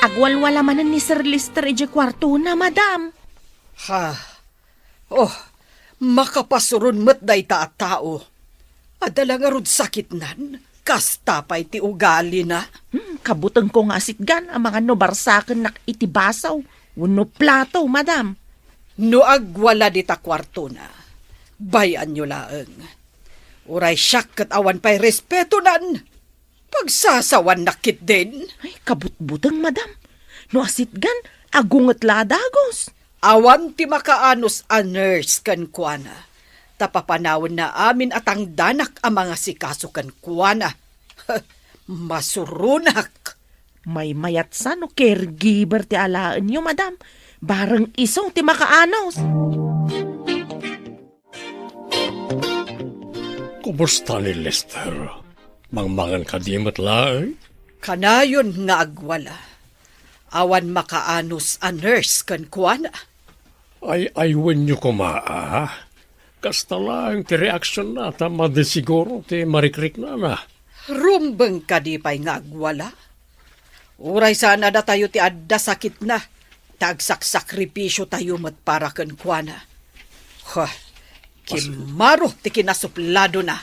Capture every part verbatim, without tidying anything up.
Agwalwala manen ni Sir Lester idiay kuartona, madam. Ha? Oh, makapasuron met dayta a tao. Adda la ngarud sakitnan, kasta pay ti ugalina. Hmm, kabutengko nga asitgan amangan no barsakennak iti baso wenno plato, madam. No agwala dita kuartona, bay-anyo laeng. Uray siak ket awan pay respetonan. Pagsasawannak ketdin. Ay, kabutbuteng, madam. No asitgan, agunget la a dagus. Awan ti makaanus a nurse kenkuana. Ta papanawenna amin a tangdanak a mangasikaso kenkuana. Masuronak. Maymayat sa no caregiver ti alaenyo, madam. Bareng isu ti makaanus. Kumusta ni Lester? Mangmangan kadi met laeng? Kanayon nga agwala. Awan makaanus a nurse kenkuana. Ay-aywenyo koma, a? Kasta laeng ti reaksionna ta madi siguro ti marikriknana. Rumbeng kadi pay nga agwala? Uray saan a datayo ti adda sakitna, ta agsaksakripisiotayo met para kenkuana. Huh, kimmaro ti kinasupladona.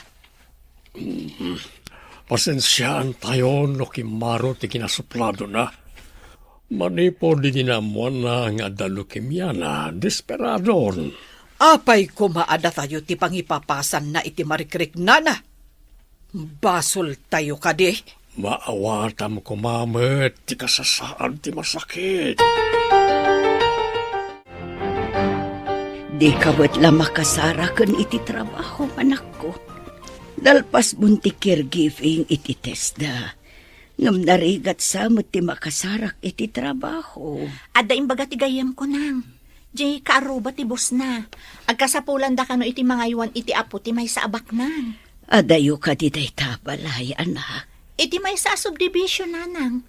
Mm. Pasensiaantayo no kimmaro ti kinasupladona. Manipud idi naammoanna nga adda leukemiana, desperadon. Apay koma a datayo ti pangipapasanna iti marikriknana? Basoltayo kadi? Maawatam koma met ti kasasaad ti masakit. Dika met la makasarak ken iti trabaho, anakko. Nalpasmon ti caregiving iti TESDA. Ngem narigat sa met ti makasarak iti trabaho. Adda imbaga ti gayyemko, nang. Diay kaarruba ti bosna. Agkasapulanda kano iti mangaywan iti Apo ti maysa a baknang. Adayo kadi dayta a balay, anak? Iti maysa a subdivision, nanang.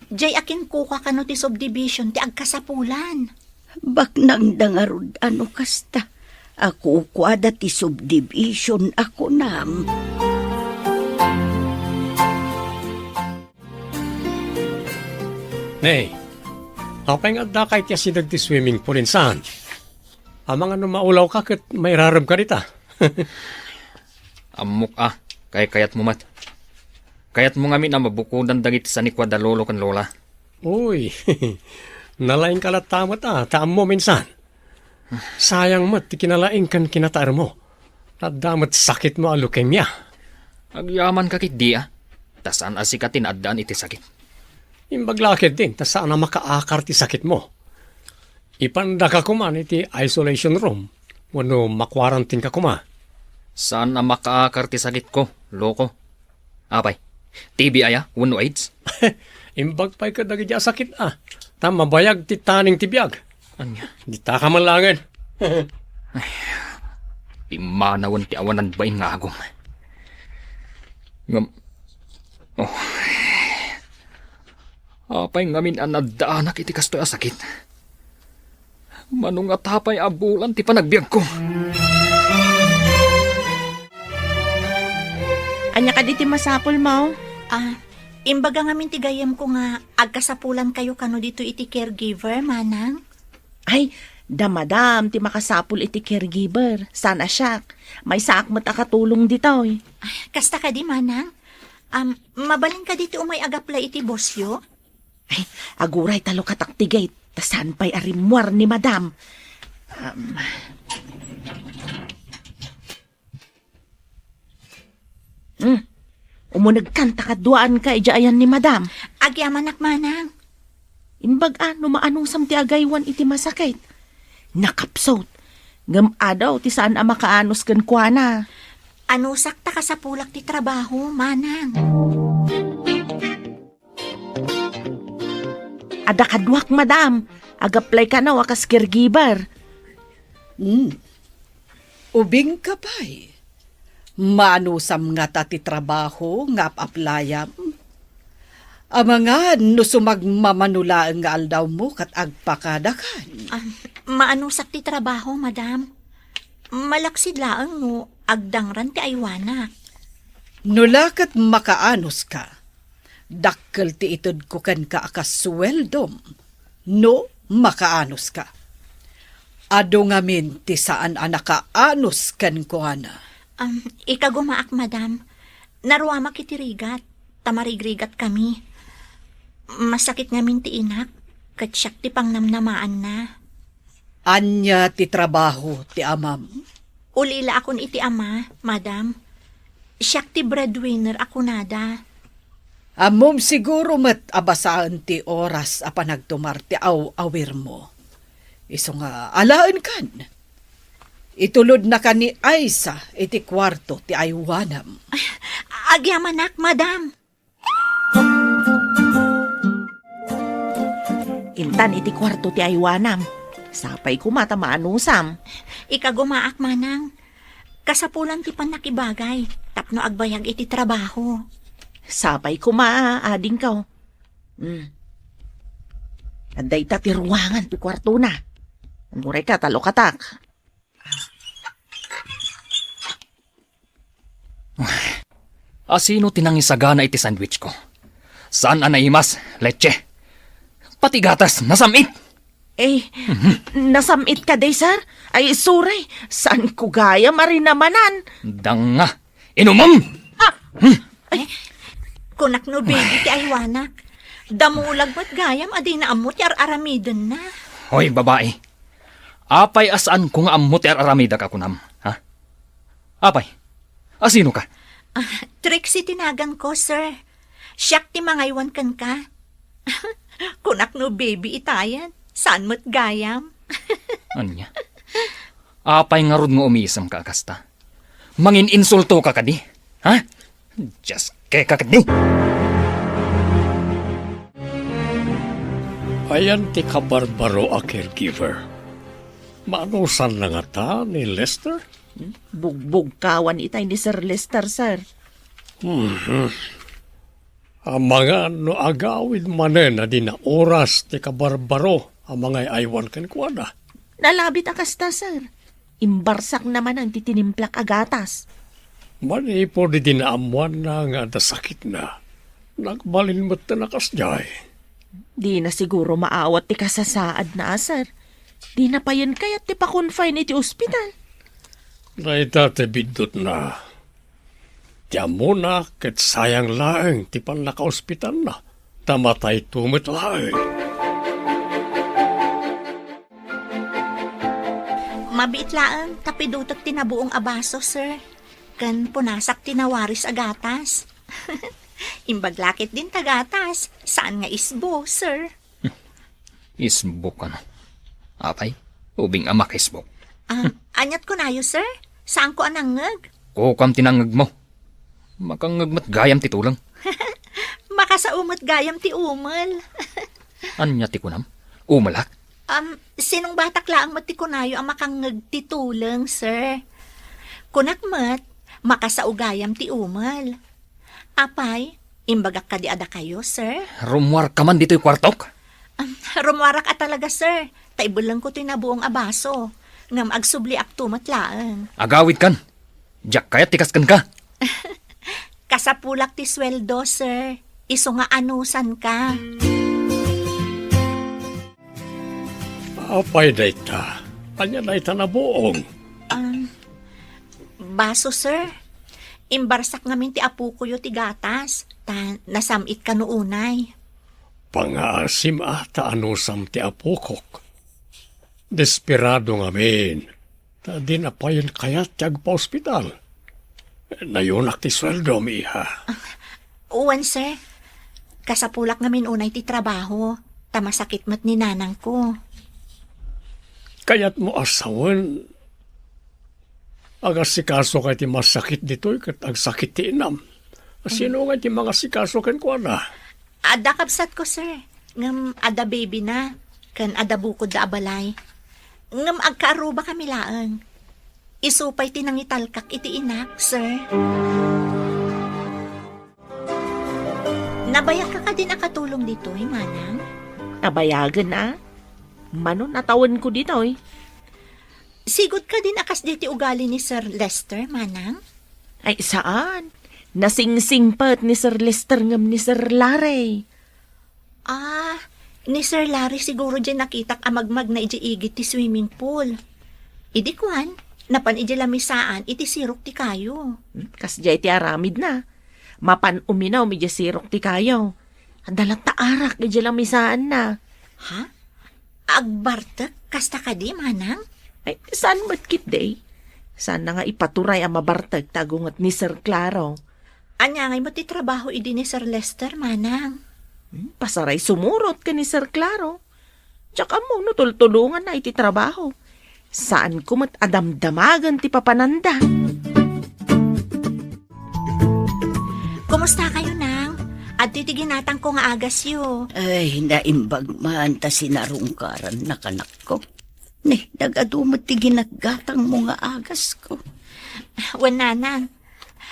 Diay a kenkuka kano ti subdivision ti agkasapulan. Baknangda ngarud a no kasta. A kukuada ti subdivision a kunam. Nay, apay nga addaka iti asideg ti swimming pool insan? Amangan no maulawka ket mairaremka dita. Ammok a, kaykayatmo met. Kayatmo ngamin a mabukodan dagiti sanikua da lolo ken lola. Uy, nalaingka latta met a, ta ammom insan. Sayang met ti kinalaing ken kinataermo. Adda met sakitmo a leukemia. Agyamanka ketdi a, ta saan a sika ti naaddaan iti sakit. Imbag la ketdin, ta saan a makaakar ti sakitmo. Ipandaka koman iti isolation room, wenno makwarantinka koma. Saan a makaakar ti sakitko, loko. Apay, T B aya wenno AIDS? Imbag pay kadagiti a sakit a, ta mabayag ti taning ti biag. Ania? Ditaka man laengen. Ay, pimmanawen ti awanan bain nga agum. Ngem, oh, apay ngamin a naddaanak iti kastoy a sakit? Mano ngata pay a bulan ti panagbiagko? Ania kadi ti masapulmo? Ah, imbaga ngamin ti gayyemko nga agkasapulankayo kano ditoy iti caregiver, manang? Ay, da madam ti makasapul iti caregiver. Saan a siak. Maysaak met a katulong ditoy. Ay, kasta kadi, manang? Am, mabalin kadi ti umay agaplay iti bosyo? Ay, aguray ta lukatak ti gate, ta saan pay a rimmuar ni madam. Um, hmm, umunegkan ta kaduaanka idiay ayan ni madam. Agyamanak, manang. Imbag a no maanusam ti agaywan iti masakit. Nakapsut. Ngem adu ti saan a makaanus kenkuana. Anusak ta kasapulak ti trabaho, manang. Adda kaduak, madam. Agaplay kano a kas caregiver. Hmm. Ubingka pay. Maanusam ngata ti trabaho nga ap-aplayam? Amangan no sumagmamano laeng nga aldawmo ket agpakadakan. Ah, maanusak ti trabaho, madam. Malaksid laeng no agdangran ti aywanak. No la ket makaanuska, Dakkel ti itedko kenka a kas sueldom no makaanuska. Adu ngamin ti saan a nakaanus kenkuana. Um, ikagumaak, madam. Naruamak iti rigat, ta marigrigatkami. Masakit ngamin ti inak, ket siak ti pangnamnamaanna. Ania ti trabaho ti amam? Ulila akon iti ama, madam. Siak ti breadwinner a kunada. Ammom siguro met a basaen ti oras a panagtumar ti aw-awirmo. Isu nga alaenkan. Itulodnaka ni Aisa iti kuarto ti aywanam. Agyamanak, madam. Intan iti kuarto ti aywanam. Sapay koma ta maanusam. Ikagumaak, manang. Kasapulan ti pannakibagay tapno agbayag iti trabaho. Sapay koma, adingko. Hmm. Adda ita ti ruangan ti kuartona. Uray ka, ta lukatak. Asino ti nangisagana iti sandwich ko? Saan a naimas, leche. Pati gatas, nasam-it. Eh, nasam-it kadi, sir? Ay, sorry. Saan ko gayam a rinamanan? Danga. Inumom! Ah! Ay, kunak no baby ti aywanak. Damulag met gayam a dina ammo ti ar-aramidenna. Hoy, babai. Apay a saan ko nga ammo ti ar-aramidak a kunam, ha? Apay, asino ka? Ah, Trixie ti nagan ko, sir. Siak ti mangaywan kenka. Kunak no baby itayen, saan met gayam. Ania? Apay ngarud nga umisem ka a kasta? Mangin-insulto ka kadi? Ha? Just keka kadi? Ayan ti kabarbaro a caregiver. Maanusan na ngata ni Lester? Bugbugkawan itay ni Sir Lester, sir. Mhm. Amangan no agawid manen a di nauras ti kabarbaro a mangay-aywan kenkuana. Nalabit a kasta, sir. Imbarsak na manen ti tinimplak a gatas. Manipud idi naammoanna nga adda sakitna, nagbalin met a kasdiay. Dina siguro maawat ti kasasaadna, sir. Dina payen kayat ti pa-confine iti ospital. Dayta ti biddutna. Ti ammona ket sayang laeng ti pannakaospitalna, ta matayto met laeng. Mabiit laeng ta pidutek ti nabuong a baso, sir. Ken punasak ti nawaris a gatas. Imbag la ketdin ta gatas, saan nga isbo, sir. Isbok, ano? Apay, ubing a makaisbok. Ah, aniat kunayo, sir? Saanko a nangngeg? Kukuam ti nangngegmo. Makangngeg met gayam ti tuleng. Makasao met gayam ti umel. Ania ti kunam? Umelak? Um, sinungbatak laeng met ti kunayo a makangngeg ti tuleng, sir. Kunak met, makasao gayam ti umel. Apay, imbagak kadi a dakayo, sir? Rummuarka man ditoy kuartok? Um, rummuarak a talaga, sir. Ta ibellengko toy nabuong a baso. Ngem agsubliakto met laeng. Agawidkan. Diak kayat ti kas kenka. Kasapulak ti sueldo, sir. Isu nga anusanka. Apay dayta? Ania dayta nabuong? Um, baso, sir. Imbarsak ngamin ti apokoyo ti gatas, ta nasam-it kano unay. Pangaasim a ta anusam ti apokok. Desperado ngamin. Ta dina payen kayat ti agpaospital. Nayunak ti sueldom, iha. Wen, sir. Kasapulak ngamin unay ti trabaho, ta masakit met ni nanangko. Kayatmo a sawen, agasikasoka iti masakit ditoy ket agsakit ti inam. Sino nga ti mangasikaso kenkuana? Adda kabsatko, sir. Ngem adda baby na, ken adda bukodda a balay. Ngem agkaarrubakami laeng. Isu pay ti nangitalkak iti inak, sir. Nabayagka kadin a katulong ditoy, manang? Nabayagen a. Mano natawenko ditoy. Sigud kadin a kasdi ti ugali ni Sir Lester, manang? Ay, saan. Nasingsingpet ni Sir Lester ngem ni Sir Larry. Ah, ni Sir Larry siguro diay nakitak a magmagna idiay igid ti swimming pool. Idi kuan, napan idiay lamisaan iti sirok ti kayo. Hmm, kasdiay ti aramidna. Mapan uminom idiay sirok ti kayo. Adda latta arak idiay lamisaanna. Ha? Agbartek? Kasta kadi, manang? Ay, saan met ketdi? Saan na nga ipaturay a mabartek ta agunget ni Sir Claro. Ania ngay met ti trabaho idi ni Sir Lester, manang? Hmm, pasaray sumurot ken ni Sir Claro. Diak ammo no tultulonganna iti trabaho. Saanko met a damdamagen ti papananda. Kumusta kayo, nang? Adtoy ti ginatangko nga agasyo. Ay, naimbag man ta sinarungkaran na kanakko. Ni, nagadu met ti ginatgatangmo nga agasko. Wen, nanang.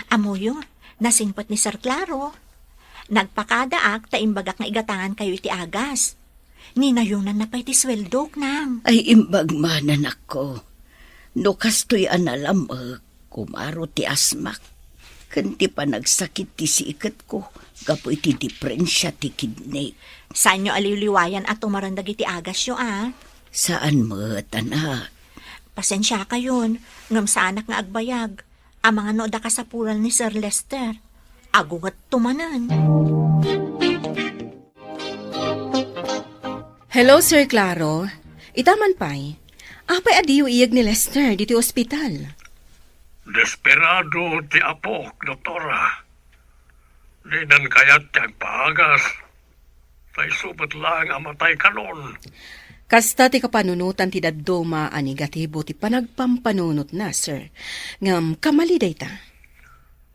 Amoyo, nasingpet ni Sir Claro. Nagpakadaak ta imbagak nga igatangan kayo iti agas. Ninayonanna pay ti sueldok, nang. Ay, imbag man, anakko. No kastoy a nalamek, kumaro ti asmak ken ti panagsakit ti siketko gapu iti diferensia ti kidney. Saanyo a liwliwayan a tumaren dagiti agasyo, a? Saan met, anak. Pasensiakayon, ngem saanak nga agbayag. Amangan no adda kasapulan ni Sir Lester. Agungetto manen. Hello, Sir Claro. Ita man pay. Apay a diyo iyeg ni Lester ditoy ospital? Desperado ti apok, doktora. Dinan kayat ti agpaagas. Ta isu met laeng a matay kanon. Kasta ti kapanunotan ti dadduma a negatibo ti panagpampanunotna, sir. Ngem kamali dayta.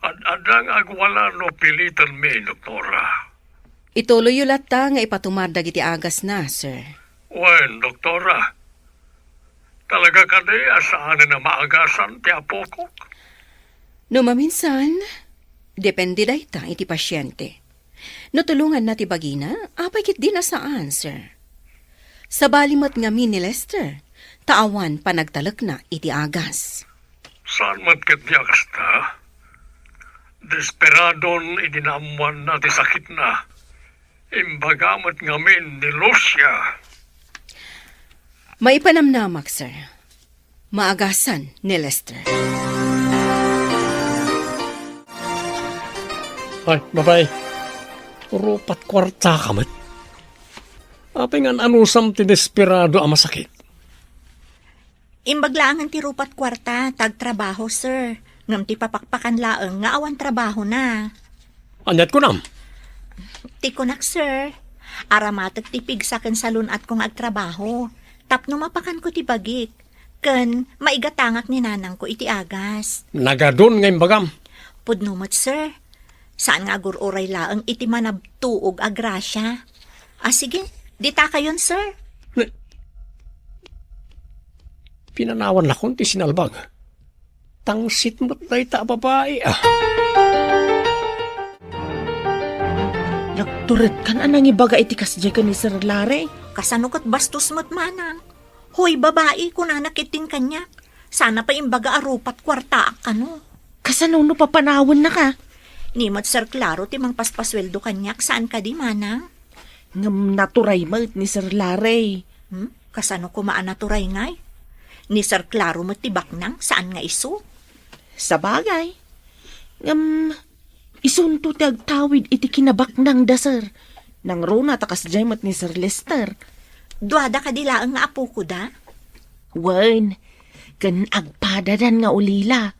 Ad-adda nga agwala no pilitanmi, doktora. Ituloyyo latta nga ipatumar dagiti agasna, sir. Wen, doktora. Talaga kadi a saanen a maagasan ti apokok? No maminsan, depende dayta iti pasiente. No tulonganna ti bagina, apay ketdi a saan, sir. Sabali met ngamin ni Lester, ta awan panagtalekna iti agas. Saan met ketdi a kasta? Desperadon idi naammoanna ti sakitna. Imbaga met ngamin ni Lucia. Maipanamnamak, sir. Maagasan ni Lester. Ay, babae. Rupat kuarta ka met. Apay nga anusam ti desperado a masakit? Imbag laengen ti rupat kuarta, ta agtrabaho, sir. Ngem ti papakpakan laeng nga awan trabahona. Aniat kunam? Ti kunak, sir, aramatek ti pigsa ken salun-atko nga agtrabaho. Tapno mapakanko ti bagik. Ken maigatangak ni nanangko iti agas. Nagadun nga imbagam. Pudno met, sir. Saan nga agur-uray laeng iti manabtuog a grasia. A, sige, dita kayon, sir. Ne-, pinanawan lakon ti sinalbag. Tangsit met dayta a babai, a. Nagturedkan a nangibaga iti kasdiay ken ni Sir Larry. Kasano ket bastos met, manang? Hoy, babai, kunana ketdin kaniak. Sana pay imbaga a rupat kuartaak kano. Kasano no papanawennaka? Ni met Sir Claro ti mangpaspasueldo kaniak, saan kadi, manang? Ngem naturay met ni Sir Larry. Hmm? Kasano koma a naturay ngay? Ni Sir Claro met ti baknang, saan nga isu? Sabagay. Ngem, isunto ti agtawid iti kinabaknangda, sir. Nangruna ta kasdiay met ni Sir Lester. Duada kadi laeng nga apokoda? Wen, ken agpadadan nga ulila.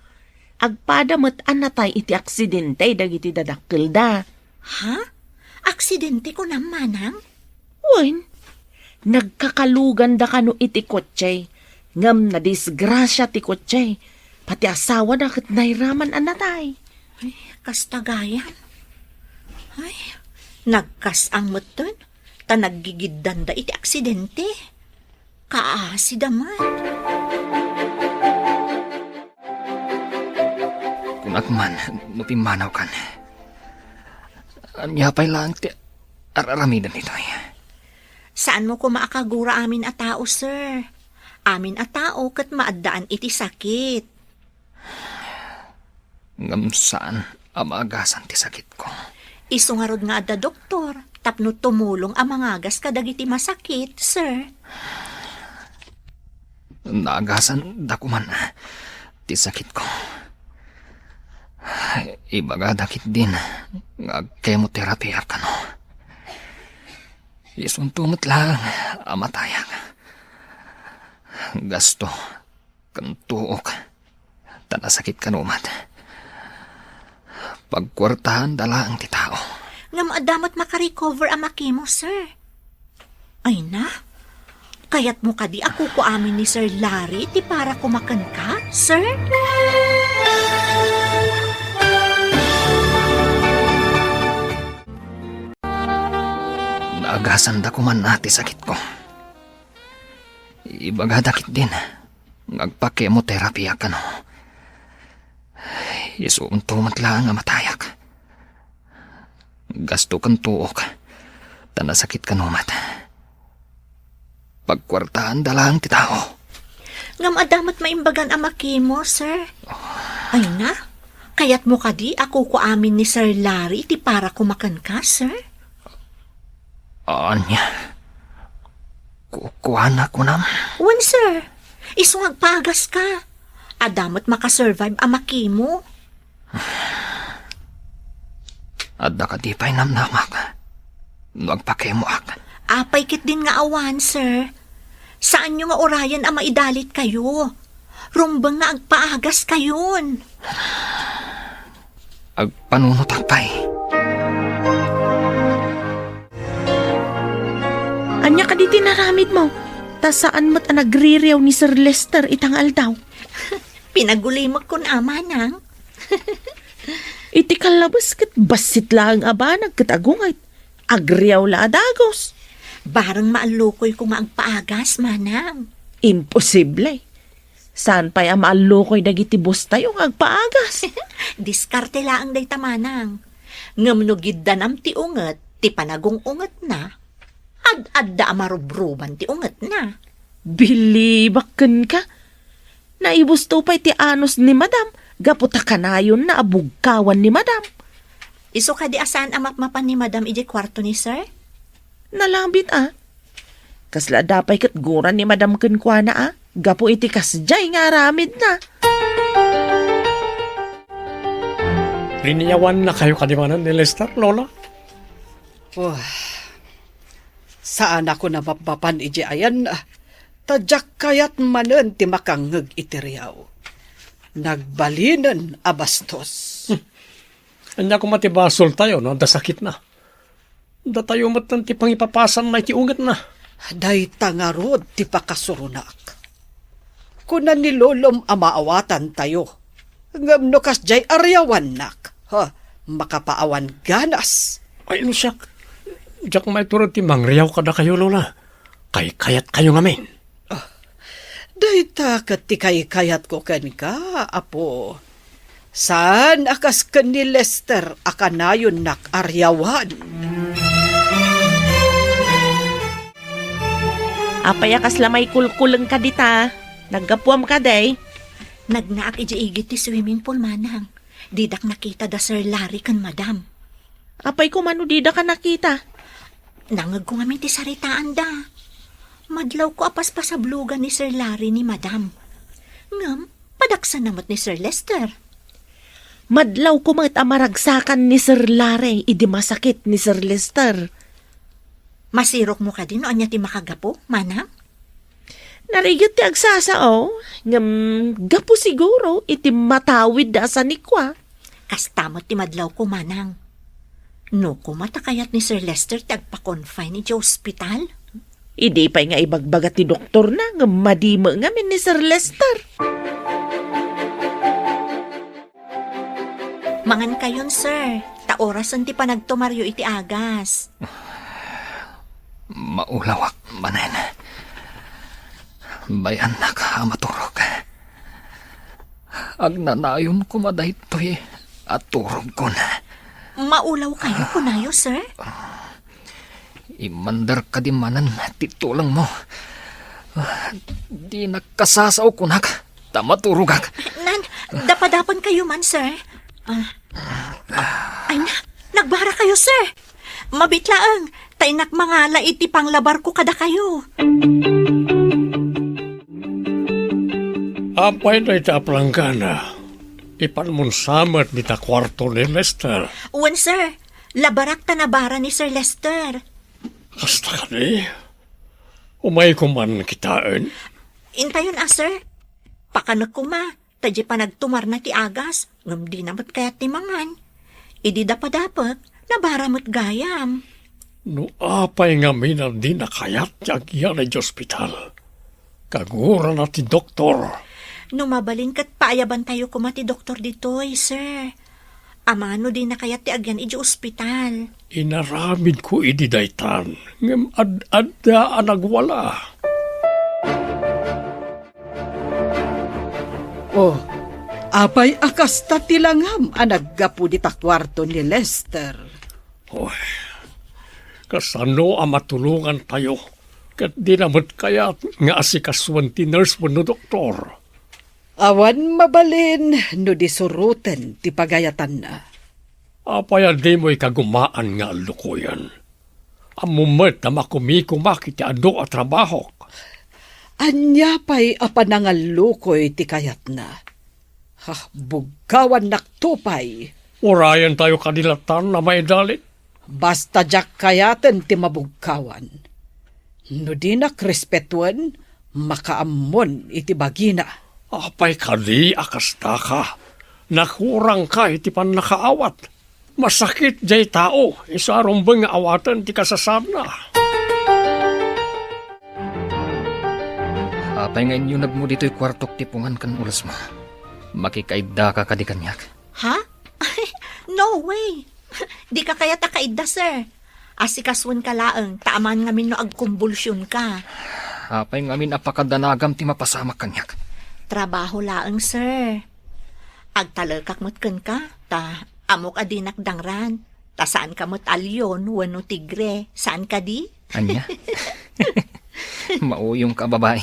Agpada met a natay iti aksidente dagiti dadakkelda. Ha? Aksidente kunam, manang? Wen, nagkakaluganda kano iti kotse, ngem nadisgrasia ti kotse. Pati asawada ket nairaman a natay. Ay, kasta gayam. Ay, nagkas-ang metten, ta naggigiddanda iti aksidente. Kaasida man. Kunak man, no pimmanawkan. Ania pay laeng ti ar-aramidem ditoy? Saanmo koma a kagura amin a tao, sir. Amin a tao ket maaddaan iti sakit. Ngem saan a maagasan ti sakitko. Isu ngarud nga adda doktor tapno tumulong a mangagas kadagiti masakit, sir. Naagasan da koman ti sakitko. Ibagada ketdin nga agkemoterapiak kano. Isunto met laeng a matayak. Gasto ken tuok, ta nasakit kano met. Pagkuartaanda laeng ti tao. Ngem adda met makarecover a makimo, sir. Ay na, kayatmo kadi a kukuamin ni Sir Larry ti para koma kenka, sir? Naagasanda koman ti sakitko. Ibagada ketdin nga agpa-chemotherapy a kano. Isunto met laeng a matayak. Gasto ken tuok, ta nasakit kano met. Pagkuartaanda laeng ti tao. Ngem adda met maimbagan a makimo, sir. Ay na, kayatmo kadi a kukuamin ni Sir Larry ti para koma kenka, sir? Ania? Kukuana kunam? Wen, sir. Isu nga agpaagaska. Adda met makasurvive a makimo. Adda kadi pay namnamak no agpakemoak? Apay ketdin nga awan, sir. Saanyo nga urayen a maidalitkayo. Rumbeng nga agpaagaskayon. Agpanunotak pay. Ania kadi ti inaramidmo? Ta saan met a nagririaw ni Sir Lester ita nga aldaw. Pinagulimek kun a, manang. Iti kallabes ket bassit laeng a banag ket agunget. Agriaw la a dagus. Bareng maallukoyko nga agpaagas, manang. Imposible. Saan pay a maallukoy dagiti boss tayo nga agpaagas? Diskarte laeng dayta, manang. Ngem no giddanam ti unget ti panagung-ungetna, ad-adda a marubruban ti ungetna. Bilibak kenka. Naibusto pay ti anus ni Madam gapu ta kanayonna a bugkawan ni Madam. Isu kadi a saan a mapmapan ni Madam idiay kuarto ni Sir? Nalabit a. Kasla adda pay ket gura ni Madam kenkuana a, gapu iti kasdiay nga aramidna. Riniawannakayo kadi manen ni Lester, Lola? Oh, saanakon a mapmapan idiay ayanna, ta diak kayat manen ti makangngeg iti riaw. Nagbalinen a bastos. Hmm. Ania koma ti basoltayo no adda sakitna? Datayo metten ti pangipapasanna iti ungetna. Dayta ngarud ti pakasuronak. Kuna ni Lolom a maawatantayo. Ngem no kasdiay a riawannak, ha, makapaawan ganas. Ay, no siak, diak maiturod ti mangriaw kadakayo, Lola. Kaykayatkayo ngamin. Ah, dayta ket ti kaykayatko kenka, Apo. Saan a kas ken ni Lester a kanayonnak a riawan. Apay a kasla maikulkulengka dita? Naggapuam kadi? Nagnaak idiay igid ti swimming pool, manang. Didak nakita da Sir Larry ken Madam. Apay koma no didaka nakita? Nangngegko ngamin ti saritaanda. Madlawko a paspasablogan ni Sir Larry ni Madam. Ngem, padaksanna met ni Sir Lester. Madlawko met a maragsakan ni Sir Larry idi masakit ni Sir Lester. Masirokmo kadi no ania ti makagapu, manang? Narigat ti agsasao, ngem gapu siguro iti matawid da a sanikua. Kasta met ti madlawko, manang. No koma ta kayat ni Sir Lester ti agpa-confine iti ospital? Idi pay nga ibagbaga ti doktorna ngem madi met ngamin ni Sir Lester. Mangankayon, sir, ta orasen ti panagtumaryo iti agas. Maulawak manen. Bayannak a maturog. Agnanayon koma daytoy a turogkon. Maulawkayo, kunayo, sir? Immander kadi manen ti tulengmo. Dinak kasasao kunak, ta maturogak. Nan, dapadapankayo man, sir. Ah. Ay na, nagbara kayo, sir. Mabit laeng, ta innak mangala iti panglabarko kadakayo. Apay dayta a planggana? Ipanmon sa met dita kuarto ni Lester. Wen, sir. Labarak ta nabara ni Sir Lester. Kasta kadi? Umayko man kitaen? Intayon a, sir. Pakanek koma, ta di panagtumarna ti agas, ngem dina met kayat ti mangan. Idi dapadapek, nabara met gayam. No apay ngamin a dina kayat ti agyan idiay ospital, kagurana ti doktor. No mabalin ket paayabantayo koma ti doktor ditoy, sir. Amangan no dina kayat ti agyan idiay ospital. Inaramidko idi daytan, ngem ad-adda a nagwala. Oh, apay a kasta ti langam a naggapu dita kuarto ni Lester? Oy, kasano a matulongantayo ket dina met kayat nga asikasuen ti nurse wenno doktor? Awan mabalin no di suroten ti pagayatanna. Apay a dimo ikagumaan nga allukoyen? Ammom met a makumikomak iti adu a trabahok. Ania pay a panangallukoy ti kayatna? Ha, bugkawannakto pay. Urayentayo kadi latan a maidalit? Basta diak kayaten ti mabugkawan. No dinak respetuen, makaammon iti bagina. Apay kadi a kastaka? Nakurangka iti pannakaawat. Masakit diay tao, isu a rumbeng nga awaten ti kasasaadna. Apay nga inyunegmo ditoy kuartok ti pungan ken ulesmo? Makikaiddaka kadi kaniak? Ha? No way! Dika kayat a kaidda, sir. Asikasoenka laeng, ta amangan ngamin no agkumbulsionka. Apay ngamin a pakadanagam ti mapasamak kaniak? Trabaho laeng, sir. Agtalekak met kenka, ta ammok a dinak dangran. Ta saanka met a leon wenno tigre, saan kadi? Ania? Mauyongka a babai.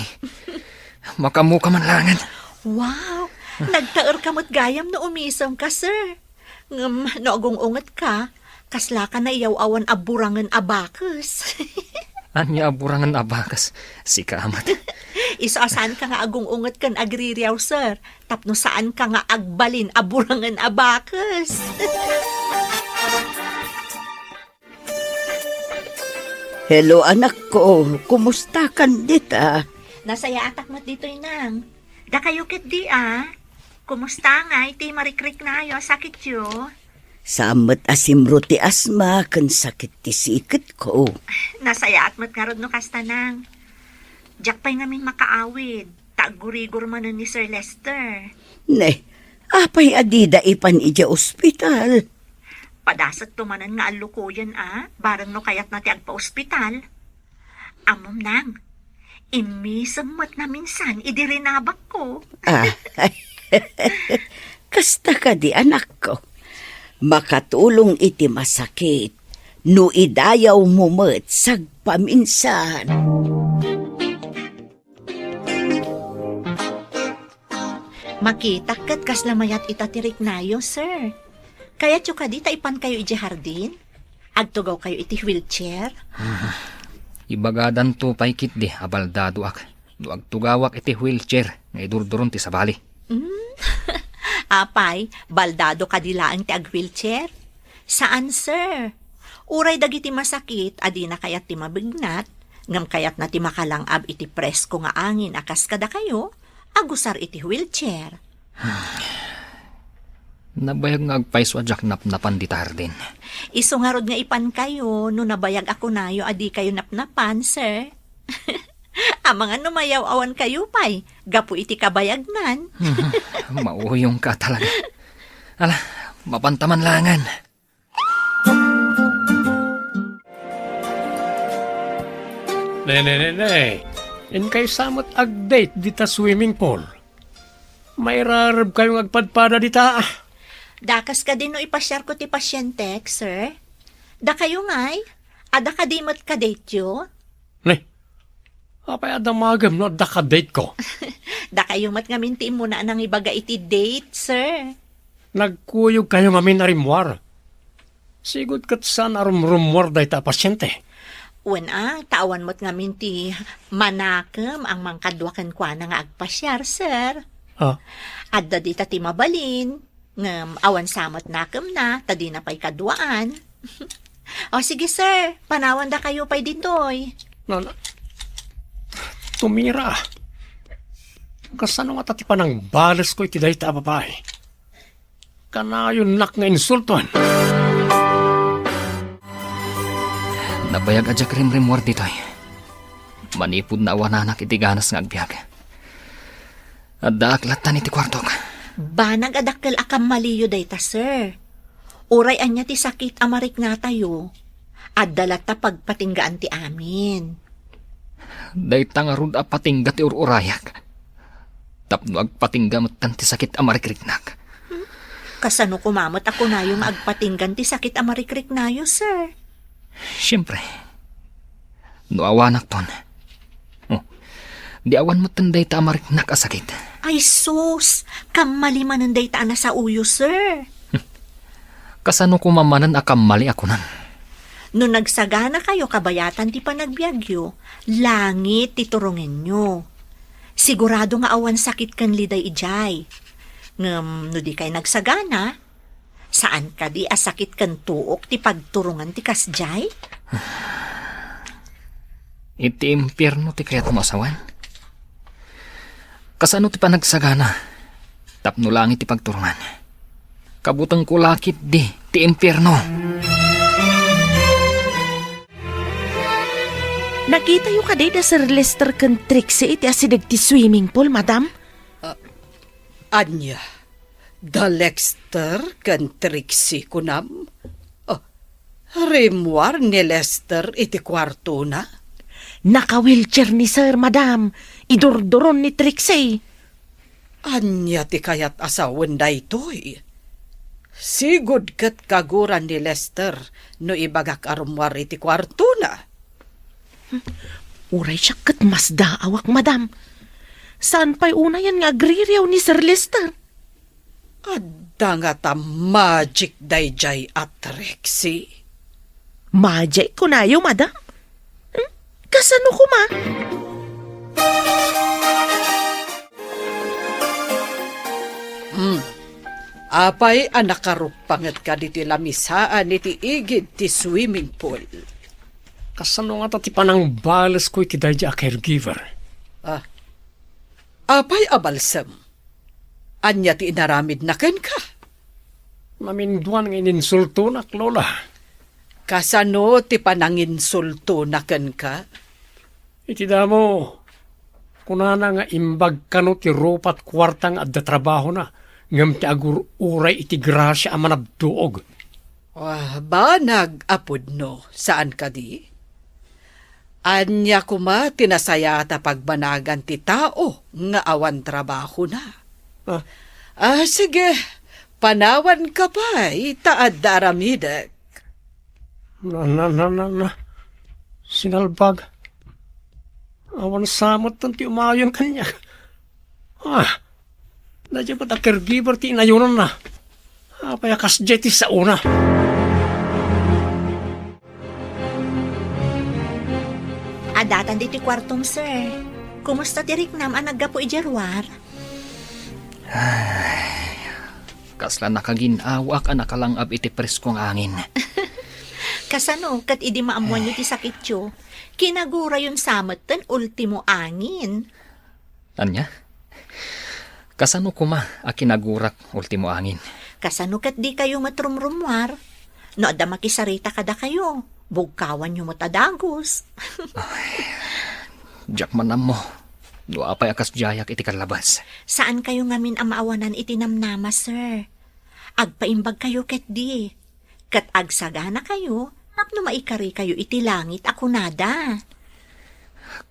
Makaammoka man laengen. Wow! Nagtaerka met gayam no umisemka, sir. Ngem no agung-ungetka, kaslaka naiyaw-awan a burangen a bakes. Ania a burangen a bakes? Sika met. Isu a saanka nga agung-unget ken agririaw, sir, tapno saanka nga agbalin a burangen a bakes. Hello, anakko. Kumustakan dita? Nasayaatak met ditoy, nang. Dakayo ketdi, a? Kumusta ngay ti marikriknayo a sakityo? Saan met a simro ti asma ken sakit ti siketko. Nasayaat met ngarud no kasta, nang. Diak pay ngamin makaawid, ta aggurigor manen ni Sir Lester. Ne, apay a dida ipan idiay ospital? Padasekto manen nga allukoyen a, bareng no kayatna ti agpaospital. Ammom, nang, immisem met naminsan idi rinabakko. Ah, kasta kadi, anakko. Makatulong iti masakit no idayawmo met sagpaminsan. Makitak ket kasla mayat ita ti riknayo, sir. Kayatyo kadi ta ipankayo idiay hardin? Agtugawkayo iti wheelchair? Ibagadanto pay ketdi a baldadoak no agtugawak iti wheelchair nga idurduron ti sabali. Mm. Apay, baldado kadi laeng ti ag-wheelchair? Saan, sir. Uray dagiti masakit a dina kayat ti mabignat, ngem kayatna ti makalang-ab iti presko nga angin a kas kadakayo, agusar iti wheelchair. Nabayag nga agpayso a diak napnapan dita hardin. Isu ngarud nga ipankayo no nabayag a kunayo a dikayo napnapan, sir. Amangan no mayaw-awankayo pay gapu iti kabayagnan. Mauyongka talaga. Ala, mapanta man laengen. Ne, ne, ne, ne. Inkay sa met ag-date dita swimming pool. Mairarebkayo nga agpadpada dita, a. Dakes kadi no ipasiarko ti pasientek, sir? Dakayo ngay? Adda kadi met ka-dateyo? Ne, apay a damagem no adda ka-dateko? Dakayo met ngamin ti immuna a nangibaga iti date, sir. Nagkuyogkayo ngamin a rimmuar. Sigud ket saan a rumrummuar dayta a pasiente. Wen a, ta awan met ngamin ti manakem a mangkadua kenkuana nga agpasiar, sir. Ha? Adda dita ti mabalin, ngem awan sa met nakemna, ta dina pay kaduaan. O, sige, sir. Panawandakayo pay ditoy. Na, na, tumira. Kasano ngata ti panangbalesko iti dayta a babai? Kanayonnak nga insultoen. Nabayag a diak rimrimmuar ditoy. Manipud naawananak iti ganas nga agbiag. Addaak lattan iti kuartok. Banag a dakkel a kammaliyo dayta, sir. Uray ania ti sakit a mariknatayo, adda latta pagpatinggaan ti amin. Dayta ngarud a patingga ti ur-urayak. Tapno agpatingga metten ti sakit a marikriknak. Kasano koma met a kunayo nga agpatinggan ti sakit a marikriknayo, sir? Siempre, no awanakton. Oh, di awan metten dayta a mariknak a sakit. Ay sus, kammali manen dayta a nasaoyo, sir. Kasano koma manen a kammali a kunam? No nagsaganakayo kabayatan ti panagbiagyo, langit ti turongenyo. Sigurado nga awan sakit ken liday idiay. Ngem no dikay nagsagana, saan kadi a sakit ken tuok ti pagturongan ti kasdiay? Iti impierno ti kayatmo a sawen? Kasano ti panagsagana tapno langit ti pagturongan? Kabutengko la ketdi ti impierno. Nakitayo kadi da Sir Lester ken Trixie iti asideg ti swimming pool, madam? Ah, ania? Da Lester ken Trixie, kunam? Oh, rimmuar ni Lester iti kuartona? Naka-wheelchair ni Sir, madam. Idurduron ni Trixie. Ania ti kayat a sawen daytoy? Sigud ket kaguran ni Lester no ibagak a rummuar iti kuartona. Uray siak ket masdaawak, madam. Saan pay unayen nga agririaw ni Sir Lester? Adda ngata magic daydiay a Trixie? Magic kunayo, madam? Hmm? Kasano koma? Hmm. Apay a nakaruppangetka ditoy lamisaan iti igid ti swimming pool? Kasano ngata ti panangbalesko iti daydiay a caregiver? Ah. Apay a balsem? Ania ti inaramidna kenka? Naminduan nga ininsultonak, Lola. Kasano ti pananginsultona kenka? Iti damo, kunana nga imbag kano ti rupat kuarta nga adda trabahona, ngem ti agur-uray iti grasia a manabtuog. Ah, banag a pudno, saan kadi? Ania koma ti nasayaat a pagbanagan ti tao nga awan trabahona? Ah. Ah, sige, panawanka pay, ta adda aramidek. Na, na, na, na, na. Sinalbag. Awan sa met ti umayon kaniak. Ah, daydiay met a caregiver ti inayonanna. Apay a kasdiay ti saona? Addatan ditoy kuartom, sir. Kumusta ti riknam a naggapu idiay ruar? Ay, kasla nakagin-awaak a nakalang-ab iti presko nga angin. Kasano ket idi maammoanyo ti sakityo, kinagurayon sa metten ultimo angin? Ania? Kasano koma a kinagurak ultimo angin? Kasano ket dikayo met rumrummuar? No adda makisarita kadakayo, bugkawanyo met a dagus. Ay, diak man ammo no apay a kasdiayak iti kallabas. Saankayo ngamin a maawanan iti namnama, sir. Agpaimbagkayo ketdi. Ket agsaganakayo tapno maikarikayo iti langit a kunada.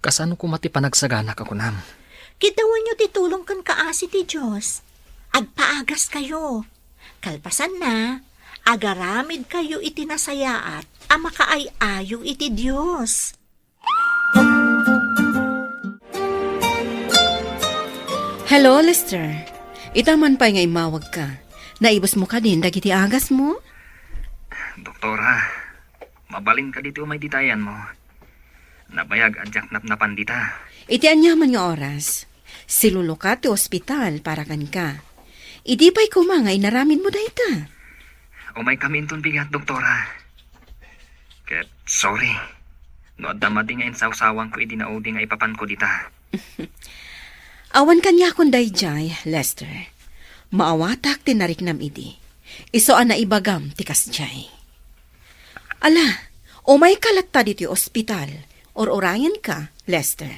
Kasano koma ti panagsaganak a kunam? Kiddawanyo ti tulong ken kaasi ti Dios. Agpaagaskayo. Kalpasanna, agaramidkayo iti nasayaat a makaay-ayo iti Dios. Hello, Lester. Ita man pay nga immawagka. Naibusmo kadin dagiti agasmo? Doktora, mabalin kadi ti umay ditayanmo. Nabayag a diak napnapan dita. Iti aniaman nga oras, silulukat ti ospital para kenka. Idi pay koma nga inaramidmo dayta? Umaykami inton bigat, doktora. Ket sorry no adda madi nga insawsawangko idi naudi nga ipapanko dita. Awan kaniakon daydiay, Lester. Maawatak ti nariknam idi. Isu a naibagam ti kasdiay. Ala, umayka latta ditoy ospital. Ur-urayenka, Lester.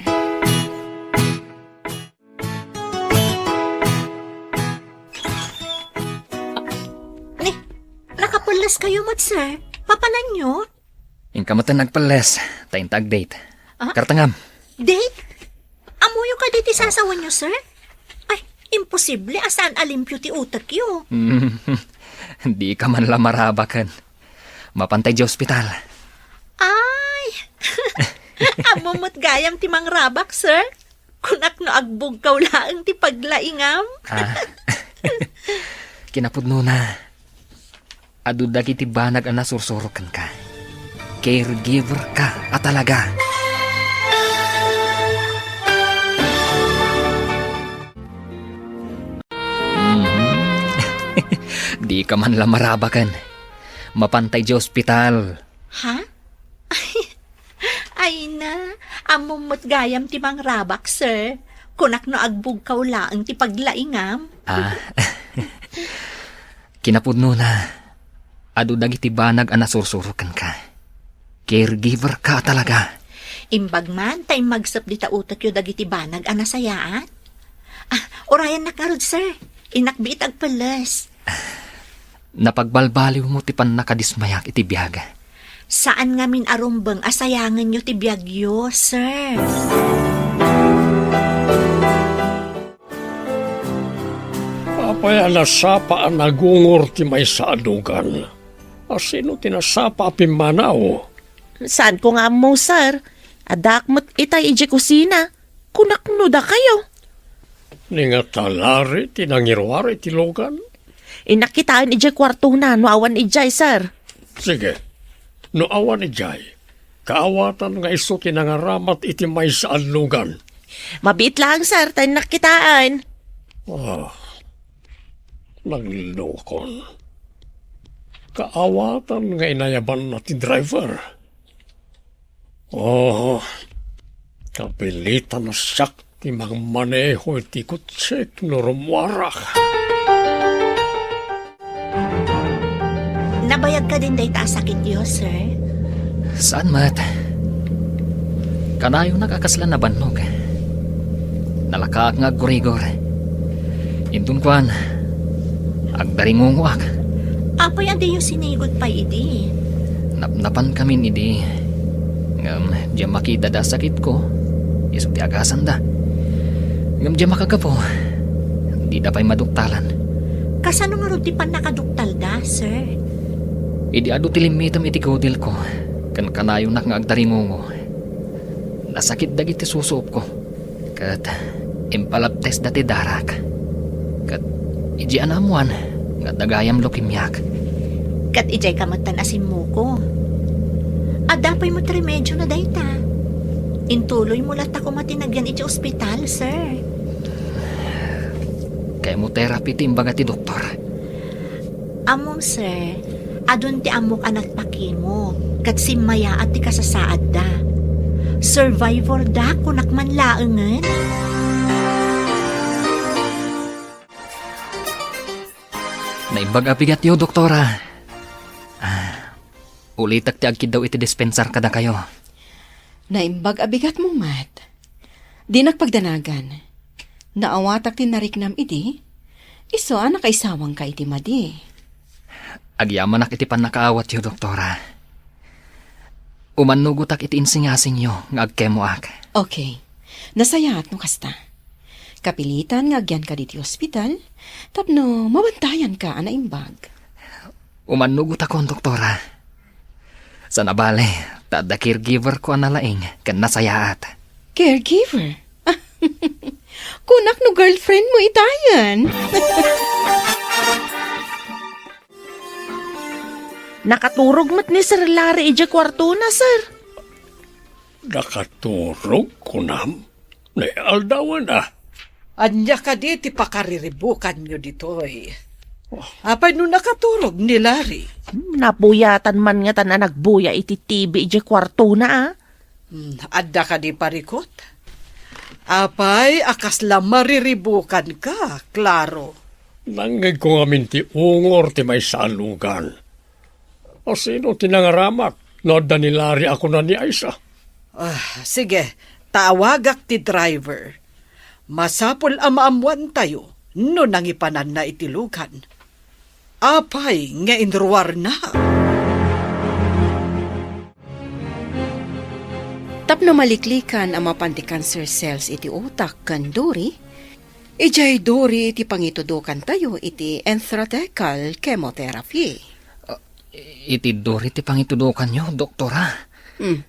Ni, nakapelles kayo met, sir. Papananyo? Inka met nagpelles, ta inta ag-date. Ah? Kartengam. Date? Ammoyo kadi ti sasawenyo, sir? Ay, imposible a saan a limpio ti utekyo. Dika man la marabaken. Mapantay di ospital. Ay! Ammom met gayam ti mangrabak, sir. Kunak no agbugkaw laeng ti paglaingam. Ah. Kinapudnona, adu dagiti banag a nasursuro kenka. Caregiver ka a talaga. Mhm. Dika man la marabaken. Mapantay di ospital. Ha? Ay na, ammom met gayam ti mangrabak, sir. Kunak no agbugkaw laeng ti paglaingam. Ah. Kinapudnona, adu dagiti banag a nasursuro kenka. Caregiver ka a talaga. Imbag man ta immagsep dita utekyo dagiti banag a nasayaat. Ah, urayennak ngarud, sir. Innak biit agpelles. Napagbalbaliwmo ti pannakadismayak iti biag. Saan ngamin a rumbeng a sayangenyo ti biagyo, sir. Apay a nasapa a nagungor ti maysa a lugan? A sino ti nasapa a pimmanaw? Saanko nga ammo, sir. Addaak met itay idiay kusina. Kunak no dakayo. Ni nga talari ti nangiruar iti lugan? Innak kitaen idiay kuartona no awan idiay, sir. Sige. No awan idiay, kaawatan nga isu ti nangaramat iti maysa a lugan. Mabiit laeng, sir, ta innak kitaen. Ah, naglukon. Kaawatan nga inayabanna ti driver. Oh, kapilitan a siak ti mangmaneho iti kotsek no rummuarak. Nabayag kadin dayta a sakityo, sir? Saan met. Kanayonak a kasla nabannog. Nalakaak nga aggurigor. Inton kuan, agdaringungoak. Apay a diyo sinigud pay idi? Napnapankamin idi. Ngem diak makidada a sakitko, isu ti agasanda. Ngem diak makagapu, dida pay maduktalan. Kasano ngarud ti pannakaduktalda, sir? Idi adu ti limmitem iti gudilko, ken kanayonak nga agdaringungo, nasakit dagiti susuopko. Ket impalabtesda ti darak. Ket idiay a naammoan nga adda gayam leukemiak. Ket idiay ka metten a simmuko. Adda pay met remedio na dayta. Intuloymo latta koma ti nagyan iti ospital, sir. Chemotherapy ti imbaga ti doktor. Ammom, sir, adun ti ammok a nagpakimo, ket simmayaat ti kasasaadda. Survivor da, kunak man laengen. Naimbag a bigatyo, doktora. Ah, ulitek ti agkiddaw iti dispensar kadakayo. Naimbag a bigatmo met. Dinak pagdanagan. Naawatak ti nariknam idi, isu a nakaisawangka iti madi. Agyamanak iti pannakaawatyo, doktora. Umannugotak iti insingasingyo nga agkemoak. Okay. Nasayaat no kasta. Kapilitan nga agyanka ditoy ospital tapno mabantayanka a naimbag. Umannugotakon, doktora. Saan a bale, ta adda caregiver ko a nalaing ken nasayaat. Caregiver? Kunak no girlfriend mo itayen. Nakaturog met ni Sir Larry idiay kuartona, sir. Nakaturog, kunam? Naaldawan, a. Ania kadi ti pakariribukanyo ditoy? Apay no nakaturog ni Larry? Hmm, nabuyatan man ngatan a nagbuya iti T V idiay kuartona, a. Hmm, adda kadi parikut? Apay a kasla mariribukanka, Claro? Nangngegko ngamin ti ungor ti maysa a lugan. A, sino ti nangaramak no adda ni Larry a kuna ni Aisa? Ah, sige, tawagak ti driver. Masapul a maammoantayo no nangipananna iti lugan. Apay nga inruarna? Tapno maliklikan a mapan ti cancer cells iti utak ken duri, idiay duri ti pangitudokantayo iti intrathecal chemotherapy. Ah, iti duri ti pangitudokanyo, doktora? Hmm.